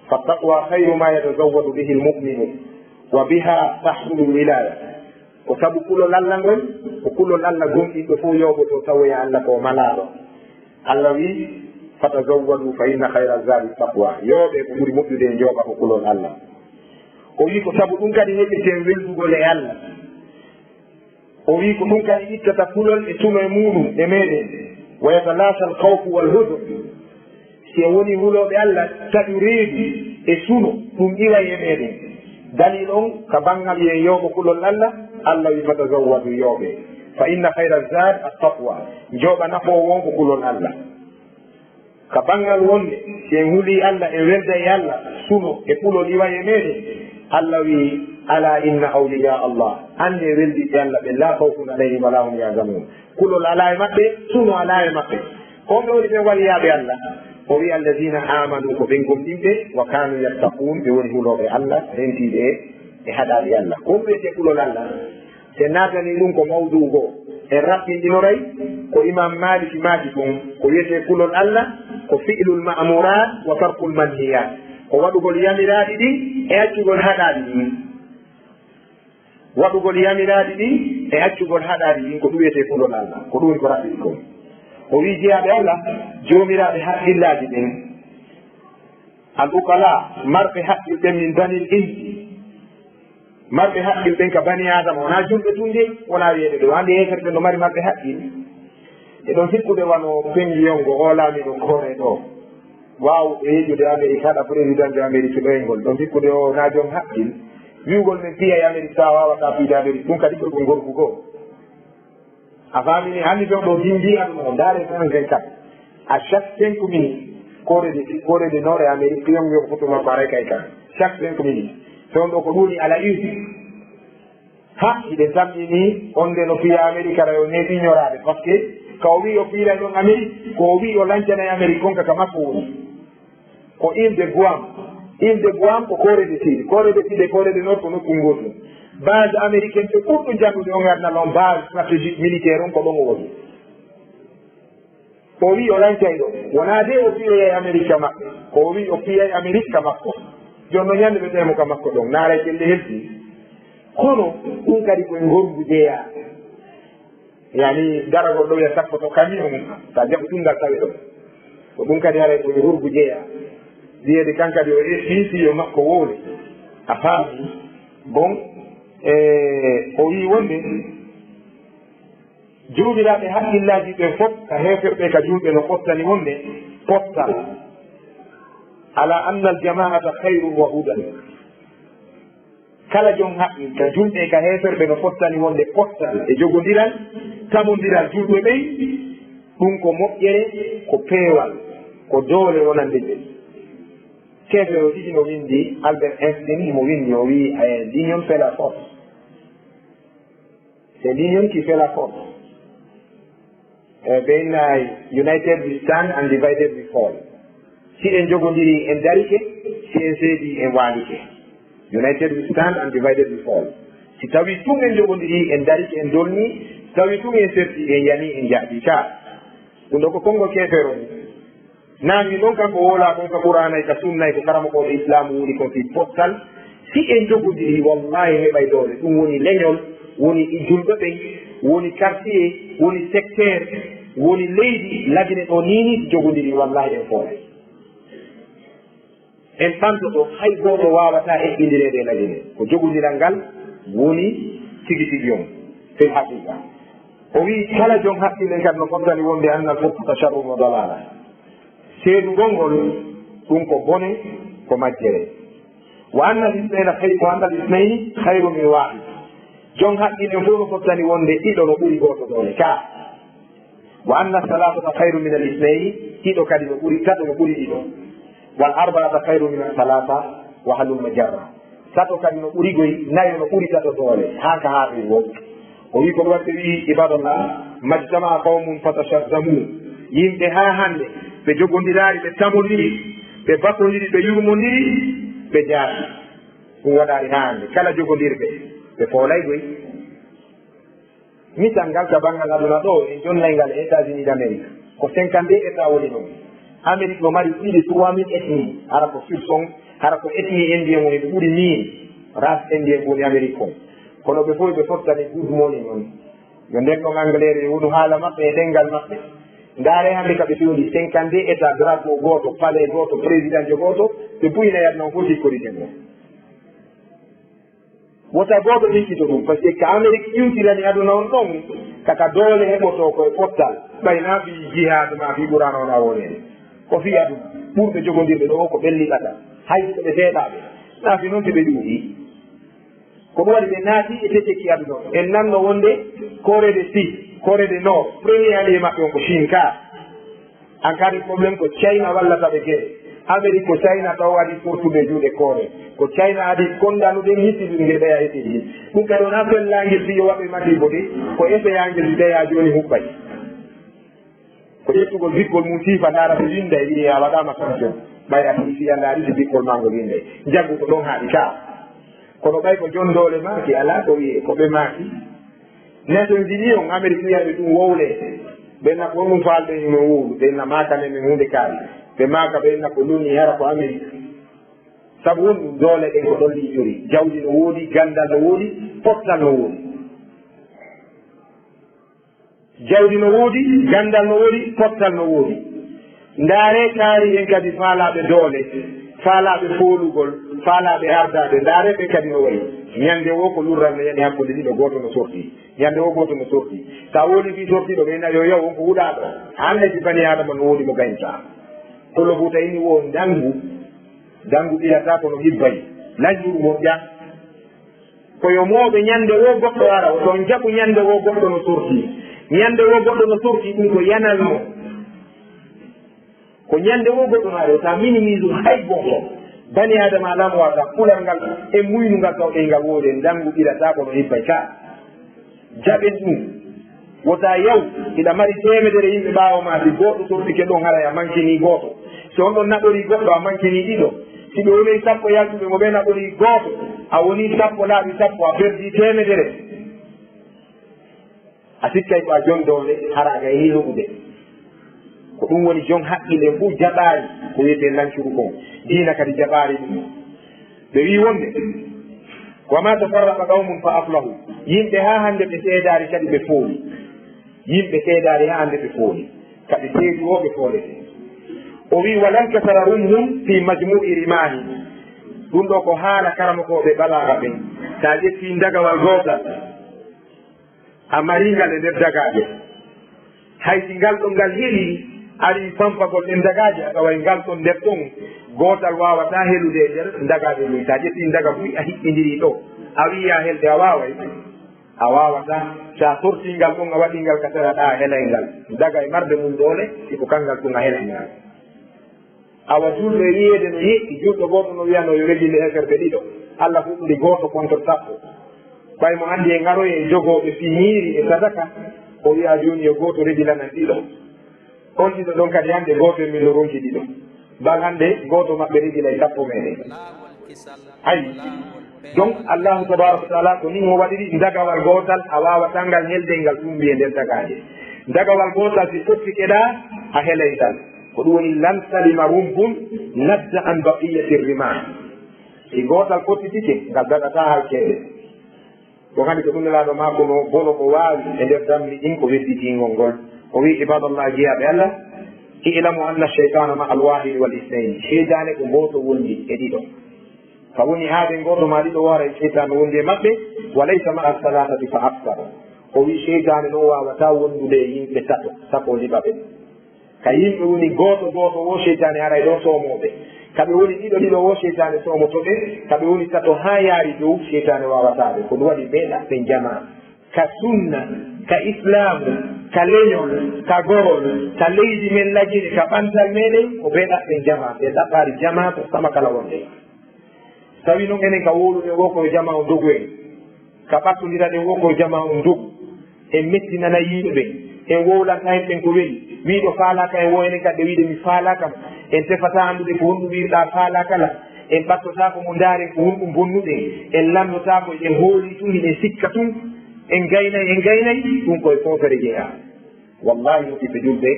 Fattaqwa khayru ma yatazawwadu bihi almu'minu, wa biha tahsulu alwilaya. Ko sabu kulol Allah ngol, ko kulol Allah gomɗinɗo fof yooɓotoo tawoya Allah ko malaaɗo. Allah wi'i, "Fatazawwadu fa inna khayra zadi taqwa." Yooɓee ko ɓuri moƴƴude e njooɓa ko kulol Allah. O wi'i ko sabu ɗum kadi heɓeten weldugol e Allah. O wi'i ko ɗum kadi ittata kulol e suno e muuɗum e meɗen. "Wa yatalasa al khawfu wal huzn." Si en woni hulooɓe Allah, taƴu reedu e suno, ɗum iway e meɗen. Dalil on, ka banngal yo en yooɓo kulol Allah, Allah wi, "Fatazawwadu, yooɓee. Fa inna khayra zad at taqwa." Njooɓa nafoowo on ko kulol Allah. Ka banngal wonde, si en hulii Allah, en welda e Allah, suno e kulol iway e meɗen. Allah wi, "Ala inna awliya Allah." Annde weldiɓɓe Allah ɓe, "La khawfun alayhim wa la hum yahzanun." Kulol alaa e maɓɓe, suno alaa e maɓɓe. Ko ɓe woni ɓen waliyaaɓe Allah? O wi'i, "Alladina amanu," ko ɓen gomɗinɓe, "wa kanu yattaqun," ɓe woni hulooɓe Allah, rentiiɓe e, e haɗaaɗi Allah. Ko ɗum wiyetee kulol Allah. Si en naatanii ɗum ko mawduu goo, en raɓɓinɗinoray ko Imaam Maaliki maaki kon, ko wiyetee kulol Allah, ko fi'lul ma'murat wa tarkul manhiyat, ko waɗugol yamiraaɗi ɗin e accugol haɗaaɗi ɗin. Waɗugol yamiraaɗi ɗin e accugol haɗaaɗi ɗin, ko ɗum wiyetee kulol Allah. Ko ɗum woni ko raɓɓiɗi kon. O wi'i, jeyaaɓe Allah, joomiraaɓe haqqillaaji ɓen, Al ukala, marɓe haqqil ɓen min banil insi. Marɓe haqqil ɓen ka bani Adama, wonaa julɓe tun de, wonaa wiyeede ɓe, wande yeeferɓe no mari marɓe haqqil. E ɗon sikkude wano Pengiyon go o laamiiɗo Kore ɗo. Waaw, e yeƴude Amerik, haɗa président de Amerik ɗo e ngol. Ɗon sikkude o na jon haqqil. Wi'ugol men piyay Amerik sa waawataa piyde Amerik, ɗum kadi ko ɗum gorgu goo. A faamini, hannde ɗo ɗo bimbi aduna o, ndaare vingt vingt-quatre. À chaque cinq minutes, Corée de, Corée du Nord et Amérique, Pyongyang, foto makko aray kay kan. Chaque cinq minutes. So on ɗo ko ɗuuni ala une. Ha, hiɗen tamƴini, on nde no fiya Amerique ara yo neeɓi ñoraade. Parce que, ka o wi'i o fiilay ɗon Amérique, ko o wi'i o lancanay Amérique kon ka, ka makko woni. Ko île de Guam. Île de Guam ko Corée du Sud. Corée du Sud e Corée du Nord ko nokku gootu. Base américaine ɓe ɓurɗo jannude on aduna ɗon, base stratégique militaire on ko ɗon o woni. O wi'i o lancay ɗo. Wonaa de o fiyay Amérique ka maɓɓe. Ko o wi'i o fiyay Amérique ka makko. Jooni no ñande ɓe temo ka makko ɗon. Naaray kelle hefti. Kono ɗum kadi koye ngorgu jeyaa. Yani, daragol ɗo wiya sappo to camion, sa jaɓu ɗum ngal tawi ɗon. Ko ɗum kadi haray ko e ngorgu jeyaa. Wiyeede kan kadi o ƴetti fiyo makko wowle. A faami? Bon, e, o wi'i wonde, joomiraaɓe haqqillaaji ɓe fof, ka heeferɓe, ka juulɓe, no fottani wonde pottal. Ala anna al jamaata khayrun wa hudan. Kala jon haqqil, ka julɓe e ka heeferɓe, no fottani wonde pottal e jogondiral, tamondiral julɓe ɓen, ɗum ko moƴƴere, ko peewal, ko doole wonande ɓe. Keefeero tigi no winndi, Albert Einstein, himo winndi, o wi'i, eh, l'union fait la force. C'est l'union qui fait la force. Eh, ɓe inna, united we stand and divided we fall. Si en jogondiri, en darike, si en seedi, en waalike. United we stand and divided we fall. Si tawi tun en jogondiri, en darike, en dolni, si tawi tun en serti, en yani, en jahdi. Ka, ɗum ɗo ko konngol keefeero ni. Naangi non kan ko wowlaa kon ka Qur'aana e ka Sunna e ko karamokooɓe Islaamu woni kon fii pottal. Si en jogondiri, wallahi heɓay doole. Ɗum woni leñol, woni e julɓe ɓen, woni quartier, woni secteur, woni leydi, Lagine ɗo nii nii si jogondiri, wallahi en fooray. En ɓantoto, hay gooto waawataa eɓɓindireede e Lagine. Ko jogondiral ngal woni tigi tigi on, fil haqiqa. O wi'i, kala jon haqqille kadi no fottani wonde annal furqata sharrun wa dalala. Seedugol ngol, ɗum ko bone, ko majjere. Wa annal isnayna khayr-, wa annal isnayni khayrun min wahid. Jon haqqille fof no fottani wonde ɗiɗo no ɓuri gooto doole. Ka. Wa anna salasata khayrun min al isnayni, ɗiɗo kadi no ɓuri, tato no ɓuri ɗiɗo. Wal arba'ata khayrun min al salasa, wa halumma jarra. Tato kadi no ɓuri goy, nayo no ɓuri tato doole. Haa ka haa ɗum won. O wi'i ko ɗum waɗi, ɓe wi'i, ibadallah, majtama'a qawmun fatashazzamu. Yimɓe haa hannde, ɓe jogondiraali, ɓe tamondiri, ɓe bakondiri, ɓe yurmondiri, ɓe jaati. Ɗum waɗaali haa hannde. Kala jogondirɓe, ɓe foolay goy. Misal ngal ka banngal aduna ɗo, en jonnay ngal e États-Unis d'Amérique. Ko cinquante-deux États woni ɗon. Amérique no mari plus de trois mille ethnies. Hara ko soixante, hara ko ethnie indien woni ɓe ɓuri mille. Race indien woni Amérique kon. Kono ɓe fof ɓe fottani good morning on. Yo nden ɗon Angleterre, yo wonu haala maɓɓe e ɗemngal maɓɓe. Ndaare hannde ka ɓe fewndi cinquante-deux États, drapeau gooto, palais gooto, président jo gooto, ɓe puyna yadna on fof sikkoriten ɗon. Wota gooto ɗikkito ɗum, parce que ka Amérique iwtirani aduna on ɗon, kaka doole heɓotoo ko e pottal, ɓay na fii jihaad ma fii Qur'aana on a wonani. Ko fii aduna, ɓurɓe jogondirɓe ɗo ko ɓelliɗata, hay so ɓe seeɗaaɓe, na fii non si ɓe ɗuuɗi. Ko ɗum waɗi ɓe naati e tecekki aduna on. En nanno wonde Corée du Sud, Corée du Nord, premier allié maɓɓe on ko Chine ka. An kadi problème ko China wallata ɓe kere. Amérique ko China taw adi portude juuɗe Corée. Ko China adi kondanude missile nge ɓeya e teddi. Ɗum kadi wona fellangel si yo waɓe masiibo de, ko essayangel si ɓeya jooni huɓɓay. Ko ƴettugol bikkol mum siifa ndaara ɓe winda e wiye a waɗama sanction. Ɓay a fii si a ndaari si bikkol ma ngol winday. Jaggu ko ɗon haaɗi ka. Kono ɓay ko jon doole maaki alaa ko wiye ko ɓe maaki. Nations Unies on, Amérique wiya ɓe ɗum wowle. Ɓe na ko ɗum faalɓe no wowlu, ɓe na maaka men men huunde kaari. Ɓe maaka ɓe na ko loni hara ko Amérique. Sabu won ɗum doole ɗen ko ɗon liiƴori. Jawdi no woodi, gandal no woodi, pottal no woodi. Jawdi no woodi, gandal no woodi, pottal no woodi. Ndaare kaari en kadi faalaaɓe doole. Faalaaɓe foolugol, faalaaɓe ardaade, ndaaree ɓe kadi no wayi. Ñande woo ko lurral no yani hakkunde ɗiɗo, gooto no sorti. Ñande woo gooto no sorti. So a woli fii sortiiɗo ɓe nayo yaw, on ko huɗaaɗo. Haanay si bani Aadama no woodi mo gayntaa. Kolo buuta ini woo ndangu, ndangu ɓilata kono hibbay. Lañuru won ƴa. Ko yo mooɓe ñande woo goɗɗo ara, o toon jaɓu ñande woo goɗɗo no sorti. Ñande woo goɗɗo no sorti, ɗum ko yanal mo. Ko ñande woo goɗɗo no ari, o ta minimise hay gooto. Bani Aadama alaa mo wata kulal ngal e muynungal taw ɗe ngal woodi, ndangu ɓilata kono hibbay ka. Jaɓen ɗum. Wota yaw, hiɗa mari teemedere yimɓe ɓaawo ma, si gooto sortike ɗon, haray a mankini gooto. Si on ɗon naɓorii goɗɗo, a mankini ɗiɗo. Si ɓe wonii sappo yaltuɓe, mo ɓe naɓorii gooto, a wonii sappo laaɓi sappo, a perdii teemedere. A sikkay ko a jon doole, hara a gaynii heɓude. Ko ɗum woni jon haqqille fof jaɓaali ko wiyetee lancuru kon. Diina kadi jaɓaali ɗum. Ɓe wii wonde, "Wa ma tafarraqa qawmun fa aslahu." Yimɓe haa hannde ɓe seedaari kadi ɓe fooli. Yimɓe seedaari haa hannde ɓe fooli. Ka ɓe seedi woo ɓe foolete. O wii, "Wa lan kasara rumhun fi majmu'i rimahi." Ɗum ɗo ko haala karamokooɓe balaaga ɓen. Sa ƴetti ndagawal gootal, a marii ngal e nder dagaaje. Hay si ngal ɗon ngal heɗi, arii fampagol ɗen dagaaje, a taway ngal ɗon nder ɗon, gootal waawataa helude e nder dagaaje ɗum. Sa ƴetti ndaga buy, a hiɓɓindirii ɗo, a wii yaa helde, a waaway? A waawataa. Sa sortii ngal ɗon, a waɗii ngal ka sera ɗaa, a helay ngal. Ndaga e marde mum doole, si ko kanngal ɗum a helay ngal. Awa julɗo e wiyeede no yeƴƴi, julɗo gooto no wiyanoo yo regile heeferɓe ɗiɗo, Alla huɓndi gooto contre sappo. Ɓay mo anndi e ŋaroye e jogooɓe fii ñiiri e sadaka, o wiya jooni yo gooto regilanan ɗiɗo. On ɗiɗo ɗon kadi hannde gooto e min no ronki ɗiɗo. Bal hannde gooto maɓɓe regilay sappo meɗen. Ayi. Donc, Allahu tabaraka wa taala ko nin o waɗiri ndagawal gootal, a waawataa ngal helde ngal tumbi e nder dagaaje. Ndagawal gootal si fottike ɗaa, a helay ngal. Ko ɗum woni, "Lan salima rumbun nadda an baqiyati rimah." Si gootal fottitike, ngal daɗataa halkeede. Ko kadi ko ɗum Nelaaɗo maako no bolo ko waawi e nder dammi ɗin ko wedditingol ngol. O wii, "Ibadallah, jiyaaɓe Allah, i'lamu anna shaytana ma al-wahidi wal isnayn." Seytaane ko gooto wondi e ɗiɗo. Ka woni haa ɓe gooto maa ɗiɗo wara e seytaane wondi e maɓɓe, "Wa laysa ma as-salasati fa aksar." O wii seytaane no waawataa wondude e yimɓe tato, sako liɓa ɓe. Ka yimɓe woni gooto gooto woo, seytaane haray ɗon soomooɓe. Ka ɓe woni ɗiɗo ɗiɗo woo, seytaane soomoto ɓe. Ka ɓe woni tato haa yaari dow, seytaane waawataa ɓe. Ko ɗum waɗi ɓe ɗaɓɓen jamaa. Ka sunna, ka islaamu, ka leñol, ka gorol, ka leydi men Lagine, ka ɓantal meɗen, ko ɓe ɗaɓɓen jamaa. Ɓe ɗaɓɓaari jamaa ko sama kala wonde. Tawi noon enen ka wowluɗen woo ko jamaa on dogu en. Ka ɓattondiraɗen woo ko jamaa on dogu. En mettinana yimɓe ɓen. En wowlanta hemɓen ko weli. Wiiɗo faalaaka en woo enen kadi wiide mi faalaaka mo. En tefataa anndude ko honɗum wiirɗaa faalaaka la. En ɓattotaako mo ndaaren ko honɗum bonnuɗen. En lannotaako, en hoolii tun hiɗen sikka tun. En gaynay, en gaynay, ɗum koye foofere jeyaa. Wallahi, musidɓe julɓe,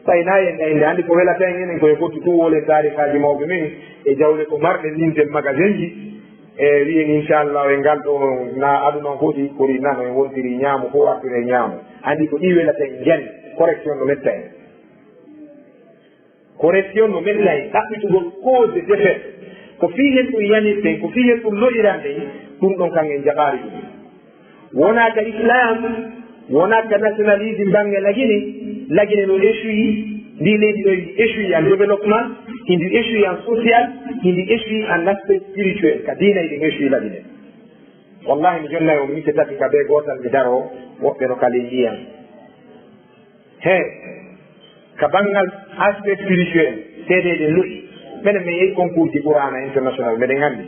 tawi na en gayni, anndi ko welata en enen, ko e fottu tun wolen taarikaaji mawɓe men e jawle ko marɗen ɗin ten magasinji, e wiyen inchallah e ngal ɗo na aduna on foti kori nano en wontiri ñaamo fof artire ñaamo. Anndi ko ɗi welata en jani, correction no metta en. Correction no metta en, ɗaɓɓitugol cause et effet. Ko fii hen ɗum yanirten, ko fii hen ɗum lo'iranɗen, ɗum ɗon kan en jaɓaari ɗum. Wonaa ka Islam, wonaa ka nationalisme bannge Lagine. Lagine no échoué, ndi leydi ɗo ndi échoué en développement, hindi échoué en social, hindi échoué en aspect spirituel. Ka diina hiɗen échoué Lagine. Wallahi, mi jonnay on mise tati ka bee gootal mi daroo, woɓɓe no kali yiyan. He, ka banngal aspect spirituel, seedeeɗe lo'i. Menen, min yehi concours ji Qur'aana international, meɗen anndi.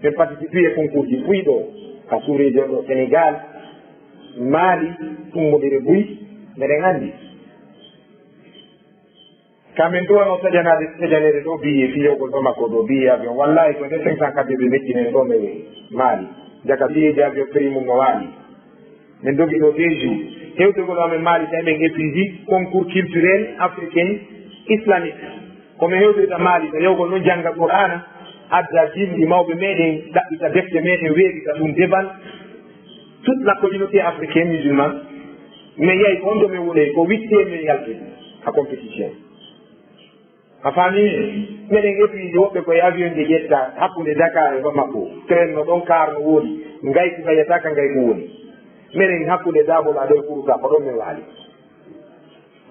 Min participé e concours ji buy ɗo, ka sous-région ɗo, Sénégal, Mali, tummbondire buy, meɗen anndi. Ka min duwano saƴanaade, saƴaneede ɗo billet, fiyogol ɗo makko ɗo, billet avion. Wallahi, ko nde cinq cent quatre ɓe mettinen ɗo, min Mali. Jaka billet avion prix mum no waali. Min dogi ɗo deux jours. Hewtugol amen Mali, tawi min épuisé concours culturel africain islamique. Ko min hewtoyta Mali, ko yewgol noon jannga Qur'aana, adda jimɗi mawɓe meɗen, ɗaɓɓita defte meɗen, weeɓita ɗum debal. Toute la communauté africaine musulmane, min yahi ko on to min woni, ko witte min yalti ka compétition. A faami? Meɗen efiiji woɓɓe koye avion ji ƴetta hakkunde Dakar e Bamako. Train no ɗon, car no woodi. Ngayku ka yiyata ka ngayku woni. Meɗen hakkunde Dabola ɗo e Kuruka ko ɗon men waali.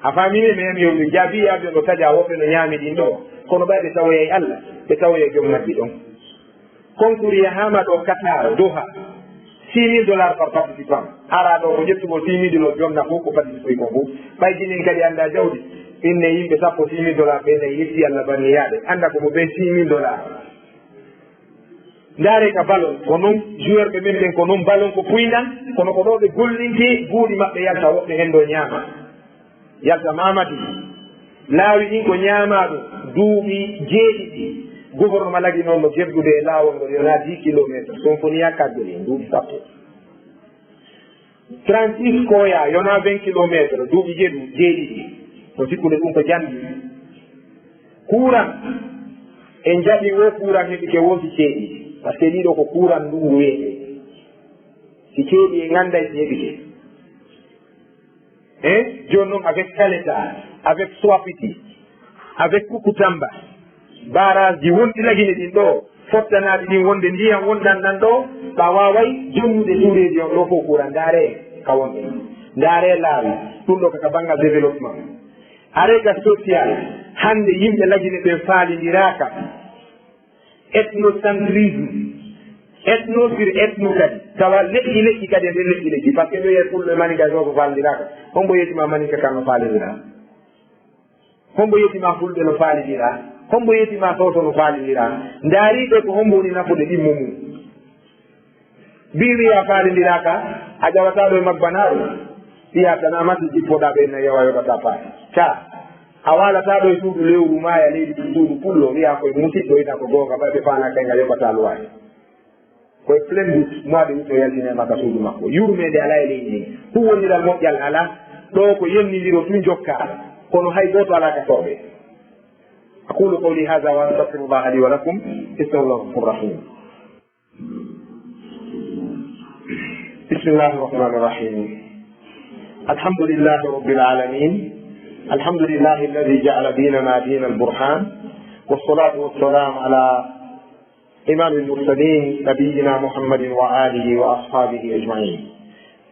A faamini? Mi yami yewde jaabi avion no taƴa woɓɓe no ñaami ɗin ɗo. Kono ɓay ɓe tawoyay Allah, ɓe tawoyay joom majji ɗon. Concours yahaama ɗo Qatar, Doha, six mille dollars par participant. Ara ɗo ko ƴettugol six mille dollars jonna fof ko participant fof. Ɓay jinin kadi annda jawdi. Inne yimɓe sappo six mille dollars ɓe nayi yetti Allah bani yaade. Annda ko mo ɓe six mille dollars. Ndaare ka ballon, ko non joueur ɓe men ɓen, ko non ballon ko puyndan, kono ko ɗo ɓe gollinti buuɗi maɓɓe yalta woɓɓe hen ɗo ñaama. Yalta Mamadi. Laawi ɗin ko ñaamaaɗo duuɓi jeeɗiɗi. Gouvernement lagi noon no gerdude e laawol ngol, yonaa dix kilomètres. So on foni yakkaade ɗum, duuɓi sappo. Trente-six koya, yonaa vingt kilomètres, duuɓi jeeɗu-, jeeɗiɗi. No sikkude ɗum ko jamdi. Kuuran, en jaɓi wo kuuran heɓike wo si ceeɗi. Par ce que ɗiɗo ko kuuran ndungu wiyete. Si ceeɗi en annday si heɓike. Hein? Jooni noon, avec Kaleta, avec Soapiti, avec Kukutamba, barrage ji wonɗi lagine ɗin ɗo, fottanaaɗi ɗin wonde ndiyan wonɗan ɗan ɗo, ɓa waaway jonnude suureeji on ɗo fof kuuran. Ndaare ka wonɗen. Ndaare laawi. Ɗum ɗo kaka banngal développement. Are ka social, hannde yimɓe lagine ɓen faalindiraaka. Ethnocentrisme, ethno sur ethno kadi. Tawa leƴƴi leƴƴi kadi e nder leƴƴi leƴƴi. Par ce que ɗo yiyay pullo e maninka so ko faalindiraaka. Hombo yeetima maninka kan no faalindira? Hombo yeetima fulɓe no faalindira? Hombo yeetima soso no faalindira? Ndaari ɓe ko hombo woni nafude ɗimmo mum? Bi wiya faalindiraaka, a ƴawata ɗo e magbanaaɗo. Wiya tan a mati jippoɗa ɓe na yawa yoɓata paati. Ca, a waalata ɗo e suudu lewru maaya leydi suudu pullo, wiya koye musiɗɗo ina ko goonga, ɓay ɓe faala kay nga yoɓata luwaade. Koye plein d'août, mois de août o yaltine maka suudu makko. Yurmeende alaa e leydi ndi. Huwwondiral moƴƴal alaa. Ɗo ko yennindiro tun jokkaa. Kono hay gooto alaa ka sorɓe. أقول قولي هذا وأستغفر الله لي ولكم، إنه هو الغفور الرحيم. بسم الله الرحمن الرحيم. الحمد لله رب العالمين. الحمد لله الذي جعل ديننا دين البرهان، والصلاة والسلام على إمام المرسلين نبينا محمد وآله وأصحابه أجمعين.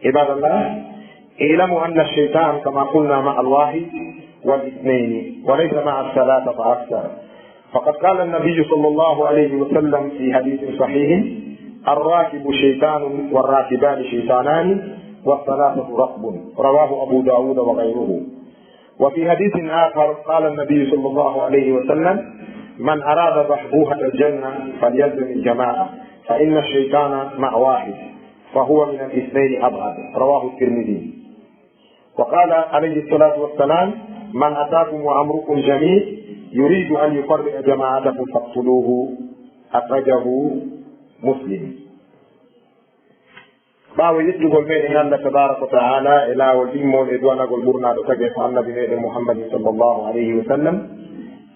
عباد الله، اعلموا أن الشيطان كما قلنا مع الواحد والاثنين، وليس مع الثلاثة فأكثر. فقد قال النبي صلى الله عليه وسلم في حديث صحيح: "الراكب شيطان والراكبان شيطانان والثلاثة ركب." رواه أبو داود وغيره. وفي حديث آخر قال النبي صلى الله عليه وسلم: "من أراد بحبوحة الجنة فليلزم الجماعة، فإن الشيطان مع واحد، فهو من الاثنين أبعد." رواه الترمذي. وقال عليه الصلاة والسلام: "من أتاكم وأمركم جميع يريد أن يفرق جماعتكم فاقتلوه." أخرجه مسلم. Ɓaawo yettugol meɗen Allah tabaraka wa ta'ala e laawol ɗimmol e duwanagol ɓurnaaɗo tagee ko Annabi meɗen Muhammadin sallallahu alayhi wa sallam,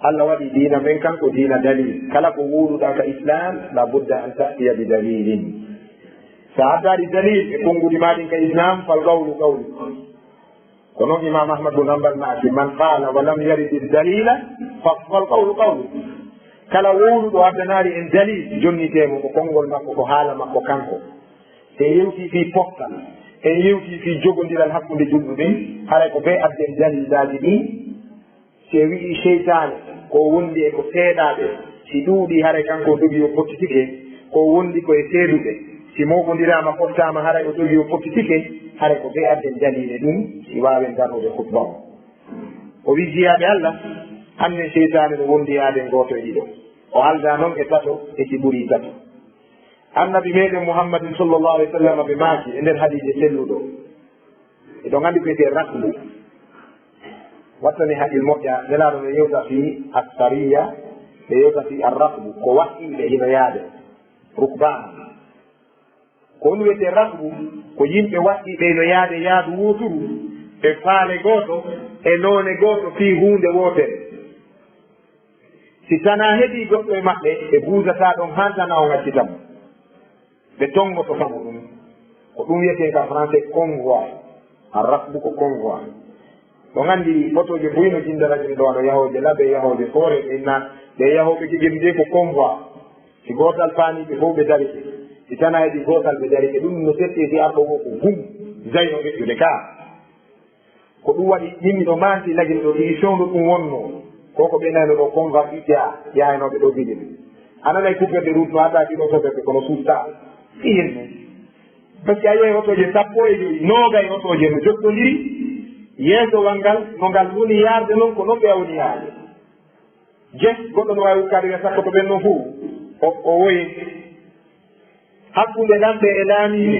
Allah waɗi diina men kan ko diina dalil. Kala ko wowluɗaa ka Islam, la budda an ta'tiya bi dalilin. Sa addaali dalil e konguɗi maa ɗin ka Islam, fal qawlu qawlu. Ko non Imam Ahmad bun Hanbal maaki: "Man qala wa lam yarid dalila, fa, fal qawlu qawlu." Kala wowluɗo addanaali en dalil, jonnitee mo, ko konngol makko, ko haala makko kanko. En yewtii fii pottal, en yewtii fii jogondiral hakkunde julɓe ɓen, haray ko bee adden dalilaaji ɗin. Si en wi'ii seytaane, ko wondi e ko seeɗaaɓe, si ɗuuɗii, haray kanko o dogii o pottitike, ko wondi ko e seeduɓe, si mooɓondiraama, fottaama, haray o dogii o pottitike, haray ko bee adden daliile ɗum, si waawen darnude khutba on. O wi'i, jiyaaɓe Allah, annen seytaane no wondi e aden gooto e ɗiɗo. O aldaa non e tato e si ɓurii tato. Annabi meɗen Muhammadin sallallahu alaihi wasallam ɓe maaki e nder hadiise selluɗo, eɗon anndi ko wiyetee rakbu. Wattane haqqil moƴƴa, Nelaaɗo no yewta fii assariya, ɓe yewta fii arrakbu, ko waɗɗiiɓe hino yaade, rukbaan. Ko ɗum wiyetee rakbu, ko yimɓe waɗɗiiɓe hino yaade yaadu wooturu, e faale gooto, e noone gooto fii huunde wootere. Si tanaa heɓii goɗɗo e maɓɓe, ɓe buusataa ɗon haa tanaa on accita mo. Ɓe tonngoto sabu ɗum. Ko ɗum wiyetee ka français convoi. Arrakbu ko convoi. On anndi otooje buy no jinda rajin ɗo, wano yahooje labe, yahooje foore, inna ɗe yahooɓe kegel nde ko convoi. Si gootal faani ɓe fof ɓe darike. Si tana heɓi gootal ɓe darike. Ɗum no setti si arɗo wo ko gum zayno ɓeɗɗude ka. Ko ɗum waɗi yimɓe ɗo manti lagil ɗo ɗi sewndo ɗum wonno. Ko ko ɓe nayno ɗo convoi I T A yahaynooɓe ɗo gejel. A nanay coupure de route no adda ɗiɗo soɓeɓe kono suusta. Fiyen mum. Parce que a yiyay otooje sappo e joyi, noogay otooje no jokkondiri. Yeesowal ngal, no ngal woni yaarde noon, ko noon ɓe woni yaarde. Jes, goɗɗo no waawi ukkaade wiya sakko to ɓen noon fof, o, o woye. Hakkunde lamɓe e laamiiɓe,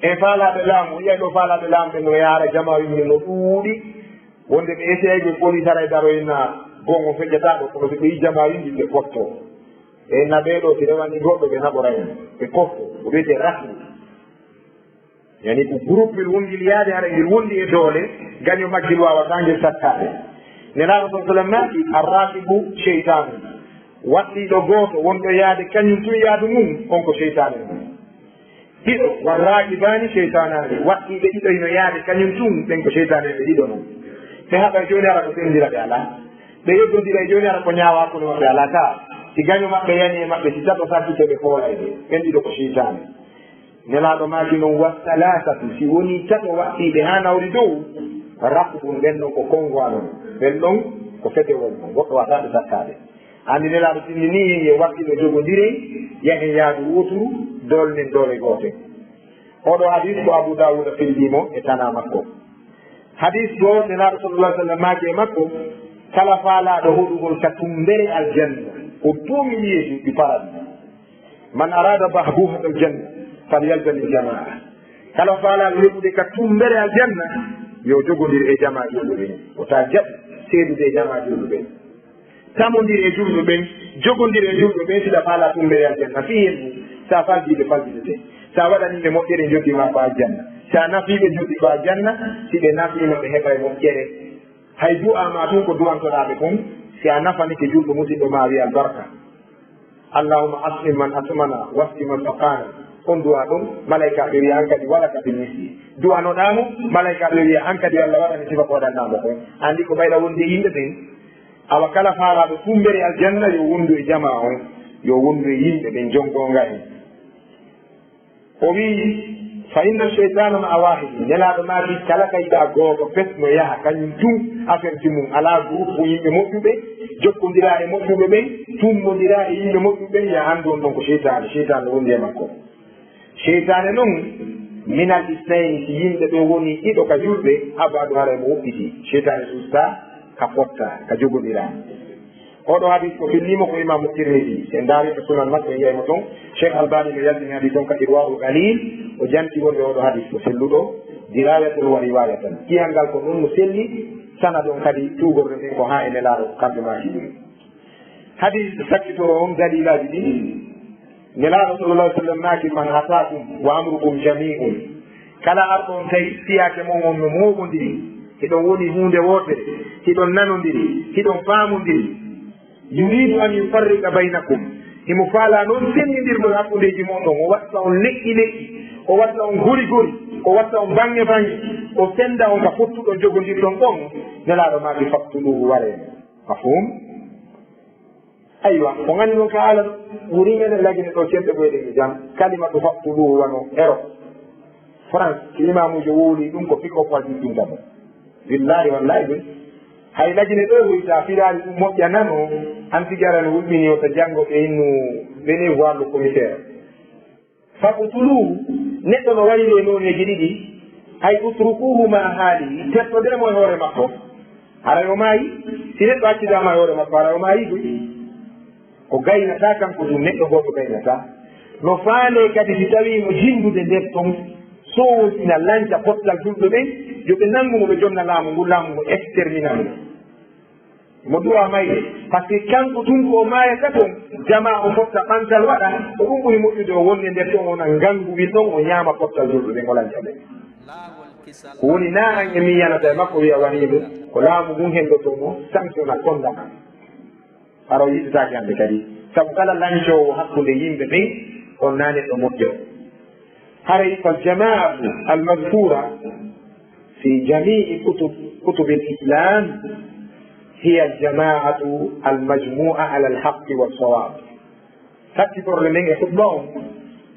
e faalaaɓe laamu, yiyay ɗo faalaaɓe laamu ɓen no yaara jamaa yimɓe no ɗuuɗi. Wonde ɓe eseyay gol police haray daroyna gongo feƴƴataa ɗo, kono so ɓe yi jamaa yimɓe ɓe potto. Ɓe naɓee ɗo, si rewani goɗɗo, ɓe naɓoray mo. Ɓe potto, ko wiyetee rahli. Yani ko groupe ngel wonngel yaade, hara ngel wondi e doole, gaño maggel waawataa ngel sattaade. Nelaaɗo sallallahu alaihi wasallam maaki, "Arrakibu sheytaanu." Waɗɗiiɗo gooto wonɗo yaade kañum tun yaadu mum, on ko seytaane mum. Ɗiɗo, "Warrakibaani sheytaanaani." Waɗɗiiɓe ɗiɗo hino yaade kañum tun, ɓen ko seytaane ɓe ɗiɗo non. Ɓe haɓa jooni hara ko senndira ɓe alaa. Ɓe yeddondira e jooni hara ko ñaawa hakkunde maɓɓe alaa ka. Si gaño maɓɓe yani e maɓɓe, si tato sakkike ɓe foolay ɓe. Ɓen ɗiɗo ko seytaane. Nelaaɗo maaki non, "Wa salasatu, si wonii tato waɗɗiiɓe haa nawri dow, raqbun, ɓen ɗon ko konngwaa non, ɓen ɗon ko fetewol non, goɗɗo waawataa ɓe sattaade." Anndi Nelaaɗo tinndinii, yo waɗɗiiɓe jogondiree, yahen yaadu wooturu, doolnen doole goote. Oɗo hadis ko Abu Dawuda fillii mo e tanaa makko. Hadis goo, Nelaaɗo sallallahu alaihi wasallam maaki e makko, kala faalaaɗo hoɗugol ka tumbere aljanna, au premier jour du paradis. "Man arada bahbuhatal janna, falyalzamil jamaa." Kala faalaaɗo yoɓude ka tumbere aljanna, yo jogondir e jamaa julɓe ɓen. Wota jaɓ seedude e jamaa julɓe ɓen. Tamondir e julɓe ɓen, jogondir e julɓe ɓen, si ɗa faalaa tumbere aljanna. Fii hen ɗum, sa faldiiɓe faldidete. Sa waɗaniiɓe moƴƴere, njoddi ma ko aljanna. Sa nafiiɓe, njoddi ko aljanna. Si ɓe nafiima, ɓe heɓay moƴƴere. Hay du'a ma tun ko du'antoɗaa ɓe kon, si a nafanike julɗo musiɗɗo ma, wi albarka. "Allahumma at'im man at'amana, wasqi man saqana." On du'a ɗon, malaikaaɓe wi'a an kadi, "Wa laka bil misli." Du'anoɗaa mo, malaikaaɓe wi'a an kadi, "Allah waɗane sifa ko waɗannaa mo kon." Anndi ko ɓayɗa wonde e yimɓe ɓen. Awa kala faalaaɗo tumbere aljanna, yo wondu e jamaa on, yo wondu e yimɓe ɓen jongonga en. O wi'i, "Fa inna sheytaana ma'a waahidin." Nelaaɗo maaki, kala ka yiɗaa gooto pes no yaha, kañum tun affaire ji mum, alaa groupe yimɓe moƴƴuɓe, jokkondiraa e moƴƴuɓe ɓen, tummondiraa e yimɓe moƴƴuɓe ɓen, ya anndu on ɗon ko seytaane, seytaane no wondi e makko. Seytaane non, minal isnayni, si yimɓe ɓen woni ɗiɗo ka julɓe, abadu haray mo woɗɗiti. Seytaane suustaa, ka fotta, ka jogondiraa. Oɗo hadis ko fillimo ko Imaamu Tirmidi. Si en ndaari ko sunan makko, en yiyay mo ton. Cheikh Albani no yaltini hadis on ka Irwaul Galil. O janti wonde oɗo hadis ko selluɗo, dirayatan wa riwayatan. Kiyal ngal ko non no selli, sanad on kadi tuugorɗen ɗen ko haa e Nelaaɗo, kamɓe maaki ɗum. Hadis sakkitoro on dalilaaji ɗin. Nelaaɗo sallallahu alaihi wasallam maaki, "Man ataakum wa amrukum jami'un." Kala arɗo on tawi siyaake mon on no mooɓondiri, hiɗon woni huunde wootere, hiɗon nanondiri, hiɗon faamondiri. "Yuridu an yufarriqa baynakum." Himo faalaa non senndindirgol hakkundeeji mon ɗon, o watta on leƴƴi leƴƴi, o watta on gori gori, o watta on baŋŋe baŋŋe, o sennda on ka fottuɗon jogondirɗon ɗon. Nelaaɗo maaki, "Faqtuluhu, waree mo." Mafhum? Aywa, on anndi non ka haala ɗo, woni menen Lagine ɗo, cemɓe ɓoyɗen e jam, kalimatu faqtuluhu wano ero. France, si imaamuujo wowli ɗum, ko pick-up wal jippinta mo. Billaahi wallaahi ɗum. Hay Lagine ɗo, hoyta firaali ɗum moƴƴa nano, an tigi ara no wulɓini o ta janngo ɓe innu, venez voir le commissaire. Faqtuluhu, neɗɗo no wayi e nooneeji ɗiɗi, hay utrukuhu ma haalihi, teddondire mo e hoore makko. Haray o maayi, si neɗɗo accidaama e hoore makko, haray o maayi koy. O gaynataa kanko tun, neɗɗo gooto gaynataa. No faandee kadi si tawii mo jinndude nder ton, soowo ina lanca pottal julɓe ɓen, yo ɓe nanngu mo, ɓe jonna laamu ngun, laamu ngun extermina mo. Mo du'a mayde, par ce que kanko tun ko o maayata kon, jamaa o fotta ɓantal waɗa, ko ɗum ɓuri moƴƴude o wonde nder ton, o nana ngangu wil ɗon, o ñaama pottal julɓe ɓen, o lanca ɓe. Ko woni naa an e min yanata e makko wi'a wanii ɗum, ko laamu ngun henndotoo mo, sanction na konda ma. Hara o yiɗataake hannde kadi, sabu kala lancoowo hakkunde yimɓe ɓen, on naa neɗɗo moƴƴo. Haray fal jamaa'atu al mazkuura, في جميع كتب، كتب الإسلام، هي الجماعة المجموعة على الحق والصواب. Satti torle nden e khutba on,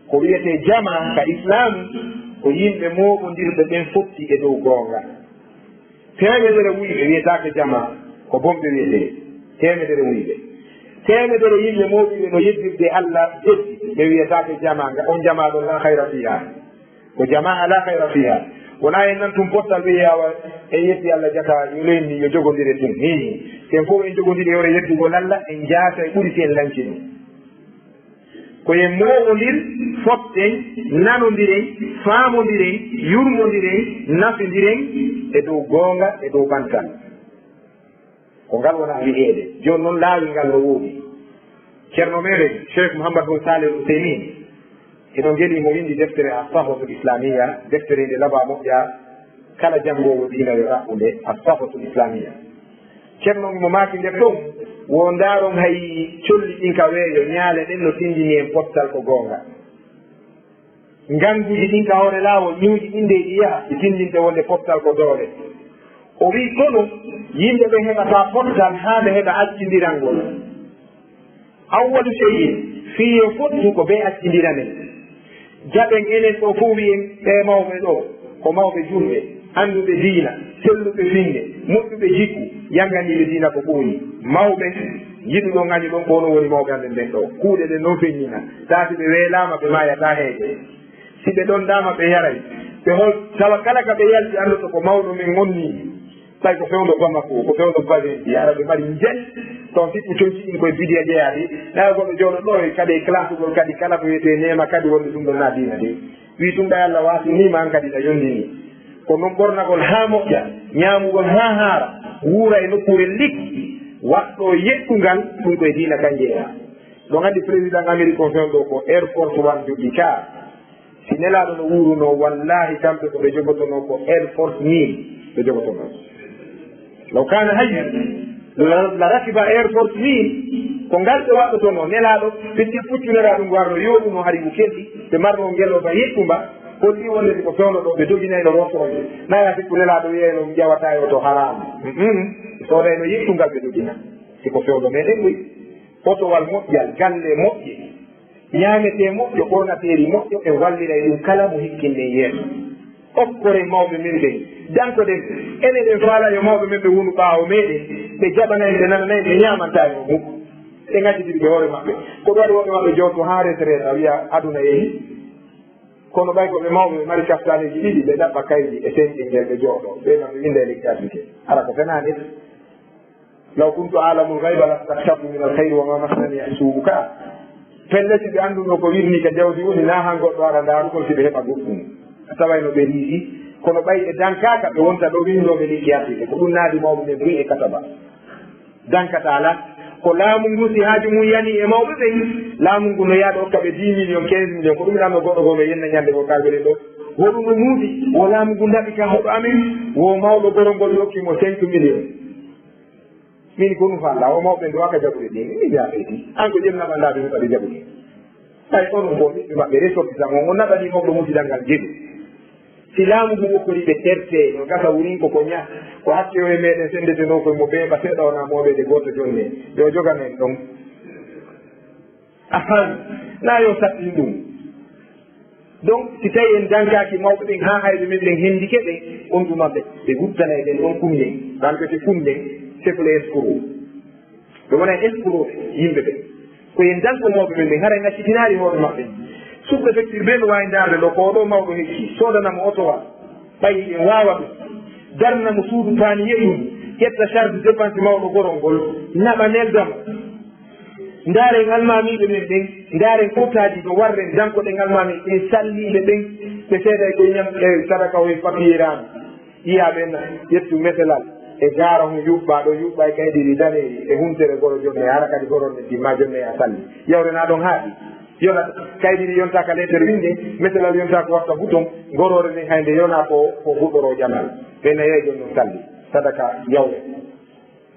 ko wiyetee jamaa ka Islam, ko yimɓe mooɓondirɓe ɓen fotti e dow goonga. Teemedere wuyɓe wiyetaake jamaa, ko bonɓe wiyetee. Teemedere wuyɓe. Teemedere yimɓe mooɓiiɓe no yeddirde Allah jeddi, ɓe wiyetaake jamaa, nga on jamaa ɗon laa khayra fiihaa. Ko jamaa laa khayra fiihaa. Wonaa en nan tun pottal ɓe yawa, en yetti Allah jaka, yo leydi ndi, yo jogondire tun. Hii, si en fow en jogondiri e hoore yettugol Allah, en jaatay ɓuri si en lanci ɗum. Ko en mooɓondir, fotten, nanondiren, faamondiren, yurmondiren, nafindiren e dow goonga, e dow ɓantal. Ko ngal wona wi'eede. Jooni non, laawol ngal no woodi. Ceerno meɗen, Cheikh Mouhammad Bun Salih Al Uthaymin, eɗon ngeli mo winndi deftere As-Sahwatul Islamiyya, deftere nde laba moƴƴa, kala janngoowo diina yo raɓɓu nde, As-Sahwatul Islamiyya. Ceerno mo maaki nder ɗon, wo ndaaron hay colli ɗin ka weeyo, ñaale ɗen no tinndini en pottal ko goonga. Ngannduuji ɗin ka hoore laawol, ñiwuji ɗin dey ɗi yaha, ɗi tinndinte wonde pottal ko doole. O wi'i, kono yimɓe ɓen heɓataa pottal haa ɓe heɓa accindirangol. Awwalu shay'in, fii yo fottu ko bee accindiranen. Jaɓen enen ɗoo fow wi'en, ɓee mawɓe ɗoo, ko mawɓe julɓe, annduɓe diina, selluɓe finnde, moƴƴuɓe jikku, yannganiiɓe diina ko ɓooyi. Mawɓe, yiɗuɗon, ŋañuɗon, ko onon woni mawɓe amen ɓen ɗoo. Kuuɗe ɗen non feññina. Taa si ɓe weelaama, ɓe maayataa heege. Si ɓe ɗonɗaama, ɓe yaray. Ɓe hol-, tawa kala ka ɓe yalti, anndoto ko mawɗo men wonni. Ɓay ko fewndo Bamako, ko fewndo Balenji, hara ɓe mari njeɗ. Ton sippu conci ɗin koye bidiya jeyaade. Naa goɗɗo jooɗo ɗoo e kadi e classugol kadi kala ko wiyetee neema kadi wonde ɗum ɗon naa diina de. Wii tun ɓay Allah waasini ma an kadi na yondini. Ko non ɓornagol haa moƴƴa, ñaamugol haa haara, wuura e nokkuure lik, waɗɗoo yeɗɗungal, ɗum koye diina kan jeyaa. Ɗon anndi président Amérique on fewndo ko Air Force One jogii ka. Si Nelaaɗo no wuurunoo, wallaahi, kamɓe ko ɓe jogotonoo ko Air Force Mille ɓe jogotonoo. Law kaana hayyan la, la rakiba Air Force Mille, ko ngal ɓe waɗɗotonoo. Nelaaɗo, ɓe puccu Nelaaɗo ngu arno yooɗunoo hari ngu kelɗi, ɓe marnoo ngelooba yeɗɗumba, holli wonde si ko fewndo ɗoo, ɓe doginayno rosooɓe. Naa yaa sikku Nelaaɗo wi'ayno mi ƴawataa e oto haraam. Mm-mm. Ɓe soodayno yeɗɗungal ɓe dogina. Si ko fewndo meɗen ngu, otowal moƴƴal, galle moƴƴe. Ñaametee moƴƴo, ɓornateeri moƴƴo, ɓe walliray ɗum kala mo hikkinɗen yeeso. Okkoren mawɓe men ɓen, dankoɗen ɓe. Enen eɗen faalaa yo mawɓe men ɓe wonu ɓaawo meɗen, ɓe jaɓana en, ɓe nanana en, ɓe ñaamantaa en on mukko. Ɓe ngaccitiri ɓe hoore maɓɓe. Ko ɗum waɗi woɓɓe maɓɓe jooɗto haa retraite, a wi'a aduna yehi. Kono ɓay ko ɓe mawɓe, ɓe mari kaftaaneeji ɗiɗi, ɓe ɗaɓɓa kaydi e senɗi ngel ɓe jooɗo, ɓe maɓɓe winda e lekki arsuke. Hara ko fenaande? Law kuntu a'lamul ghayba lastakthartu minal khayri wa ma massaniya suu ka. Pellet, si ɓe anndunoo ko wirnii ka jawdi woni, naa han goɗɗo ara ndaarugol si ɓe heɓa goɗɗum. A tawayno ɓe riiɗi, kono ɓay ɓe dankaaka, ɓe wonta ɗo winndooɓe lekki arsuke. Ko ɗum naadi mawɓe ɓen buy e kataba. Dankataa la. Ko laamu ngu, si haaju mum yanii e mawɓe ɓen, laamu ngu no yaha ɗo hokka ɓe dix millions, quinze millions. Ko ɗum ɗan no goɗɗo goo no yenna ñande goo kaalgol en ɗo. Hoɗum no muudi, wo laamu ngu ndaɓi ka hoɗo amen, wo mawɗo gorol ngol hokki mo cinq millions. Min ko ɗum falla, o mawɓe ɓen ɗo waka jaɓude ɗin, min yaa ɓeydi. An ko ƴem naɓanɗaa ɓe huɓɓa ɓe jaɓude. Ɓay onon ko ɓiɓɓe maɓɓe, ressortissant on, on naɓanii mawɗo musidal ngal geɗu. Si laamu ngu okkorii ɓe terte, no gasa wurin ko ko ña, ko hakke o e meɗen senndetenoo koye mo beeɓa seeɗa wonaa mooɓeede gooto jonne, yo jogan en ɗon. Ahan, naa yo sattin ɗum. Donc, si tawi en dankaaki mawɓe ɓen haa hayɓe men ɓen hendike ɓe, on tuma ɓe, ɓe guttanay ɓen ɗon kunɗen, parce que kunɗen, c'est pour les escrocs. Ɓe wona escroc yimɓe ɓe. Ko en danko mawɓe men ɓen, hara en accitinaali hoore maɓɓe. Sous-préfecture ɓe no waawi ndaarde ɗo, ko oɗo mawɗo hecci, soodana mo otowa, ɓay en waawa ɗum. Darna mo suudu paani yeɗɗum, ƴetta charge dépense mawɗo gorol ngol, naɓa nelda mo. Ndaaren almaamiiɓe men ɓen, ndaaren kotaaji no warren dankoɗen almaami ɓen salliiɓe ɓen, ɓe seeday koye ñam, e sadaka, o e papier raami. Yiyaa ɓen na ƴettu meselal e gaara hon yuɓɓaa ɗo, yuɓɓaa e kaydiri daneeri e huntere goro jonne, hara kadi goronde timma jonne a salli. Yawre na ɗon haaɗi. Yona kaydiri yontaa ka leetere winnde, meselal yontaa ko watta bouton, goroore nden haynde yonaa ko, ko huɗoro ƴamal. Ɓen na yeejon ɗon salli. Sadaka yawre.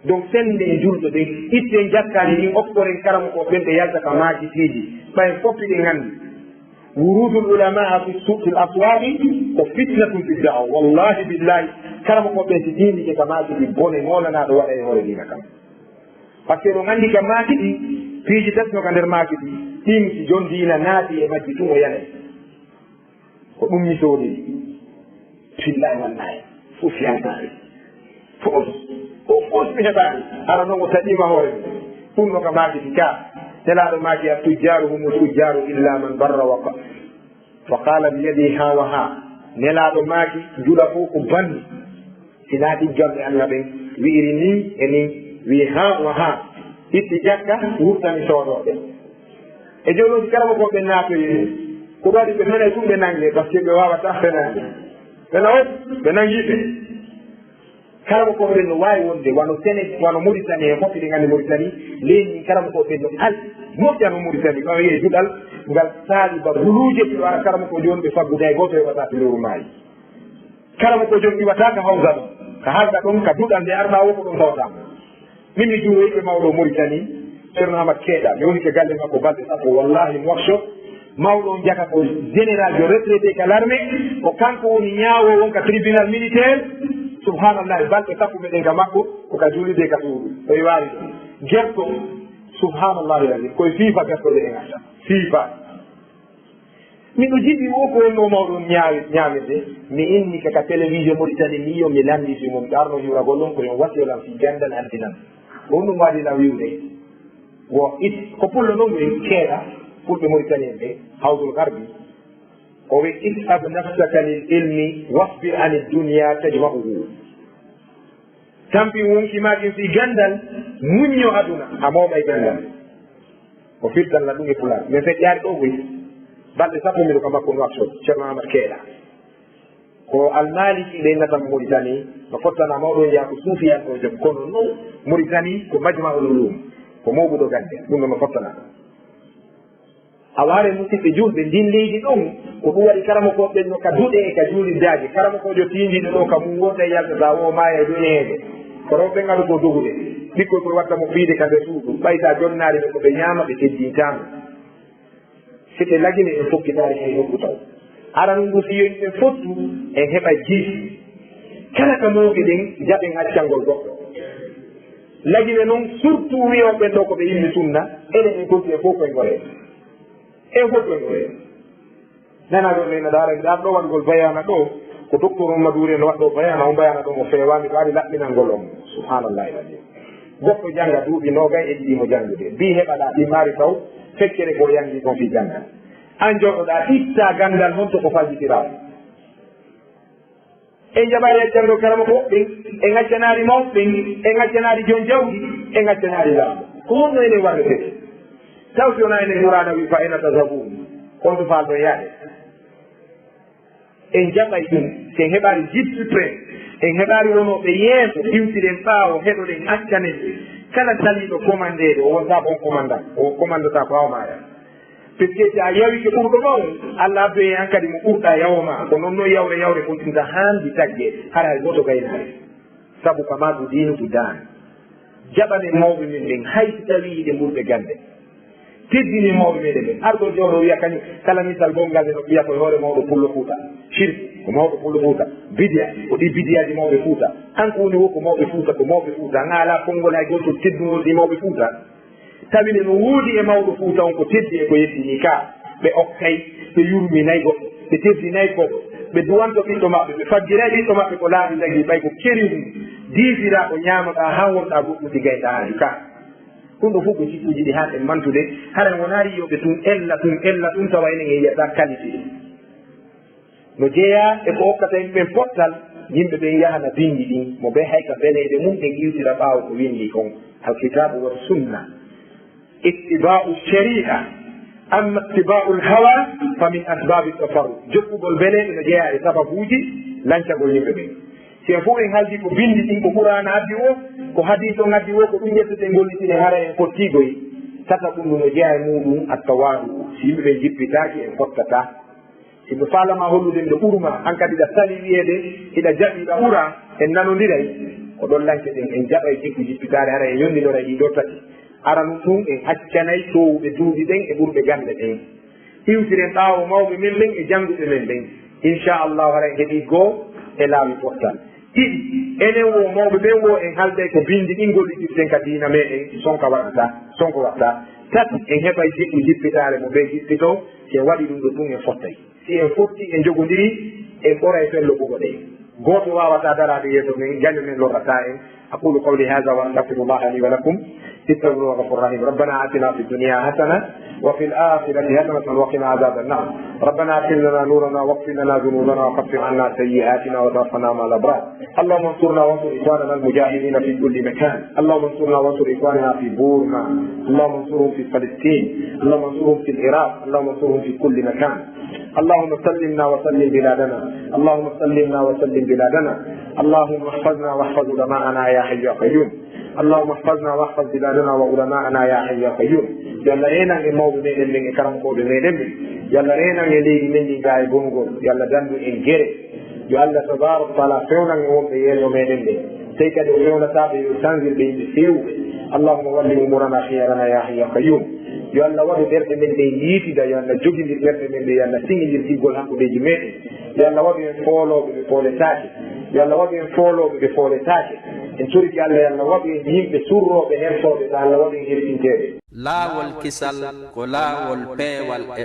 Donc, sennden julɓe ɓen, itten jakkaaji ɗin, okkoren karamokooɓe ɓen, ɓe yalta ka maakitiiji. Ɓay fof hiɗen anndi. Wurudul ulama fi suq, fil aswaqi, ko fitnatun fi da'wa. Wallahi billahi, karamokooɓe ɓen si tiindike ka maaki ɗi, bone noolanaaɗo waɗa e hoore diina kan. Par ce que ɗon anndi ka maaki ɗi, piiji tati no ka nder maaki ɗi, ɗin si jon diina naati e majji tun o yanay. Ko ɗum mi soodi. Billahi wallahi. Fof yaltaani. Fof, fof, fof mi heɓaani. Hara noon o taƴiima hoore mum. Ɗum no ka maaki ɗi ka. Nelaaɗo maaki, "At-tujjaaru humu tujjaaru illa man barra wa qa-, wa qaala bi yadi ha wa ha." Nelaaɗo maaki, "Jula fof ko banni." Si naati jonɓe Allah ɓen, wi'iri ni e ni, wi'i ha wa ha. Itti jakka, wurtani soodooɓe. E jooni noon, si karamokooɓe ɓen naatoyi, ko ɗum waɗi ɓe mene tun ɓe nannge, par ce que ɓe waawataa fenaade. Ɓe nawo, ɓe nanngii ɓe. Karamokooɓe ɓen no waawi wonde, wano Sene-, wano Moritani en, fof eɗen anndi Moritani, leydi ndin karamokooɓe ɓen no al-, moƴƴano Moritani, ɓawa e duɗal ngal saali ba buluuje, ɓe wara karamokoojo on, ɓe faggude hay gooto heɓataa to lewru maayi. Karamokoojo on iwata ka hawsa ɗon, ka haalda ɗon, ka duɗal nde arɗa o ko ɗon tawata mo. Min mi juuroyɓe mawɗo Moritani, Ceerno Amat Keeɗa, mi woni ka galle makko balɗe sappo, wallahi Nouakchott, mawɗo on jaka ko général de retraité ka l'armée, ko kanko woni ñaawoowo on ka tribunal militaire, subhanallah, balɗe sappo meɗen ka makko, ko ka juulirde ka suudu, o iwaari ɗon. Gerto, subhanallah, koye fiifa gertoɗe e ngadda, fiifa. Miɗo jiɗi wo ko wonno mawɗo on ñaawi-, ñaamirde. Mi inni ka, ka télévision Mauritanie, mi yo mi lannditi mon, ɓe arno hiwragol on, ko yon wasiyo lan fii ganndal andinan. Ko honɗum waɗi lan wi'ude? Wo it-, ko pullo non ɓe keeɗa, fulɓe Mauritanie ɓe, Hawsul Garbi. O wi, "Is'ab nafsaka lil ilmi, wasbir anid dunya tajma'uhu." Tampin wonki maa kin fii ganndal, muñño aduna, a mooɓay ganndal. O firtan la ɗum e Pulaar. Min feƴƴaari ɗoo koy. Balɗe sappo miɗo ka makko Nouakchott, Ceerno Amat Keeɗa. Ko Almaaliki ɓe innata mo Moritani, no fottana mawɗo on jeyaa ko suufiyanɗo jom. Kono non, Moritani ko Majma'ul Ulum, ko mooɓuɗo gannde. Ɗum ɗon no fottana. A waare musidɓe juulɓe, ndin leydi ɗon, ko ɗum waɗi karamokooɓe ɓen no ka duɗe e ka juulirdaaji. Karamokoojo tiindiiɗo ɗoo ka mum wonta e yaltata, o maaya e doneede. Ko rewɓe ɓen adu ko dogude. Ɓikkoy koy watta mo fiyde ka nder suudu. Ɓay sa jonnaali ɓe ko ɓe ñaama, ɓe teddintaama. Si ɓe lagine en fokkitaaki hay nokku taw. Aran ndu si yo en fottu, en heɓa jiifi. Kala ka mawɓe ɗen, jaɓen accangol goɗɗo. Lagine non, surtout wiyooɓe ɓen ɗoo ko ɓe yimɓe sunna, enen en fottu en fof koye ngol en. En fof koye ngol en. Nana ɗo nena ɗaara, ɗaar ɗo waɗgol bayaana ɗo, ko docteur Mamadou Wuri no waɗɗo bayaana, on bayaana ɗo mo feewaani, ko ari laɓɓinangol on. Subhanallahi l-azim. Goɗɗo jannga duuɓi noogay e ɗiɗi mo janngude. Mbi heɓaɗaa ɗi maari taw, feccere ko yanngi kon fii janngal. An jooɗoɗaa, itta ganndal honto ko fallitiraa. En jaɓaali accangol karamoko ɓen, en accanaali mawɓe ɓen, en accanaali joom jawdi, en accanaali laamu. Ko honno enen warretee? Taw si wonaa enen Qur'aana wi, "Fa ayna tadhhabun?" Honto faalɗon yaade? En jaɓay ɗum. Si en heɓaali guide suprême, en heɓaali wonooɓe yeeso, iwtiren ɓaawo, heɗoɗen, accanen ɓe. Kala saliiɗo commandede, o wontaa bon commandant, o commandata ko haa o maaya. Parce que si a yawike ɓurɗo ma on, Allah addoyi hankadi mo ɓurɗa yawo ma. Ko non non yawre yawre kontinta haa ndi tagge, hara hay gooto gaynaali. Sabu ka maɗum diinugu daani. Jaɓanen mawɓe men ɓen, hay si tawii hiɗen ɓurɓe gannde. Teddinen mawɓe meɗen ɓen. Arɗo jooɗo wiya kañum, kala misal bonngal ne no wiya ko e hoore mawɗo Pullo Fuuta. Shirk, ko mawɗo Pullo Fuuta. Bidiya, ko ɗi bidiyaaji mawɓe Fuuta. An ko woni wo ko mawɓe Fuuta, ko mawɓe Fuuta. An a alaa konngol hay gootol teddungol ɗi mawɓe Fuuta. Tawi ne no woodi e mawɗo Fuuta on ko teddi e ko yeddini ka, ɓe okkay, ɓe yurminay goɗɗo, ɓe teddinay goɗɗo, ɓe duwanto ɓiɗɗo maɓɓe, ɓe faggiray ɓiɗɗo maɓɓe ko laaɓi tagi, ɓay ko keri ngu, diifiraa ko ñaamaɗaa haa wonɗaa goɗɗum si gayɗaa hannde ka. Ɗum ɗo fof ko jikkuuji ɗi haanɗen mantude, hara en wonaari yi'ooɓe tun ella tun, ella tun, tawa enen en yi'ataa qualité. No jeyaa e ko okkata yimɓe ɓen pottal, yimɓe ɓen yahana binndi ɗin, mo ɓe hay ka beleeɗe mum ɓen iwtira ɓaawo ko winndi kon, Alkitaabu wa Sunna. Ittiba'u shari'a, amma ittiba'ul hawa fa min asbabi tafarruq. Jokkugol beleeɗe no jeyaa e sababuuji lancagol yimɓe ɓen. Si en fof en haaldi ko binndi ɗin, ko Qur'aana addi woo, ko hadiis on addi woo, ko ɗum ƴetteten gollitinen, hara en fottiigoy. Tata ɗum no jeyaa e muuɗum at-tawaadu. Si yimɓe ɓen jippitaaki, en fottataa. Si ɓe faalama hollude miɗo ɓurma, an kadi ɗa sali wiyeede, hiɗa jaɓi, hiɗa ɓura, en nanondiray, ko ɗon lanceten, en jaɓay jikku jippitaare, hara en yondinoray ɗii ɗoo tati. Aranun ɗum, en accanay toowuɓe duuɓi ɓen e ɓurɓe gannde ɓen. Iwtiren ɓaawo mawɓe men ɓen e jannguɓe men ɓen. Inchallahu, hara en heɓii goo e laawi pottal. Ɗiɗi, enen woo mawɓe ɓen woo en halday ko binndi ɗin gollitirten ka diina meɗen, sonka waɗata, sonko watta. Tati, en heɓay jiɓɓu jippitaare mo ɓe jippitoo, si en waɗi ɗum ɗo ɗum en fottay. Si en fotti, en jogondirii, en ɓoray fello ɓugo ɗe. Gooto waawataa daraade yeeso men, gaño men lorrataa en. أقول قولي هذا وأستغفر الله لي ولكم. استغفروه، غفور رحيم. ربنا آتنا في الدنيا حسنة وفي الآخرة حسنة وقنا عذاب النار. ربنا أتم لنا نورنا واغفر لنا ذنوبنا وكفر عنا سيئاتنا وتوفنا مع الأبرار. اللهم انصرنا وانصر إخواننا المجاهدين في كل مكان. اللهم انصرنا وانصر إخواننا في بورما. اللهم انصرهم في فلسطين. اللهم انصرهم في العراق. اللهم انصرهم في كل مكان. اللهم سلمنا وسلم بلادنا. اللهم سلمنا وسلم بلادنا. اللهم احفظنا واحفظ علماءنا يا حي يا قيوم. اللهم احفظنا واحفظ بلادنا وعلماءنا يا حي يا قيوم. Yo Allah reenan en mawɓe meɗen ɓen e karankooɓe meɗen ɓen. Yo Allah reenan en leydi men ndi gaa e bonngol. Yo Allah danndu en gere. Yo Allah tabaaraka wa taala fewnan en wonɓe yeeso meɗen ɓen. Tawi kadi o fewnataa ɓe, yo tanzir ɓe yimɓe feewuɓe. Allahumma walli umurana khiyarana ya hayyu ya qayyum. Yo Allah waɗu ɓerɗe men ɗe yiitida, yo Allah jogindir ɓerɗe men ɗe, yo Allah siŋindir giggol hakkundeeji meɗen. Yo Allah waɗu en foolooɓe ɓe fooletaake. Yo Allah waɗu en foolooɓe ɓe fooletaake. En torike Allah, yo Allah waɗu en yimɓe surrooɓe, hertooɓe, yo Allah waɗu en hertinteeɓe. Laawol kisal ko laawol peewal e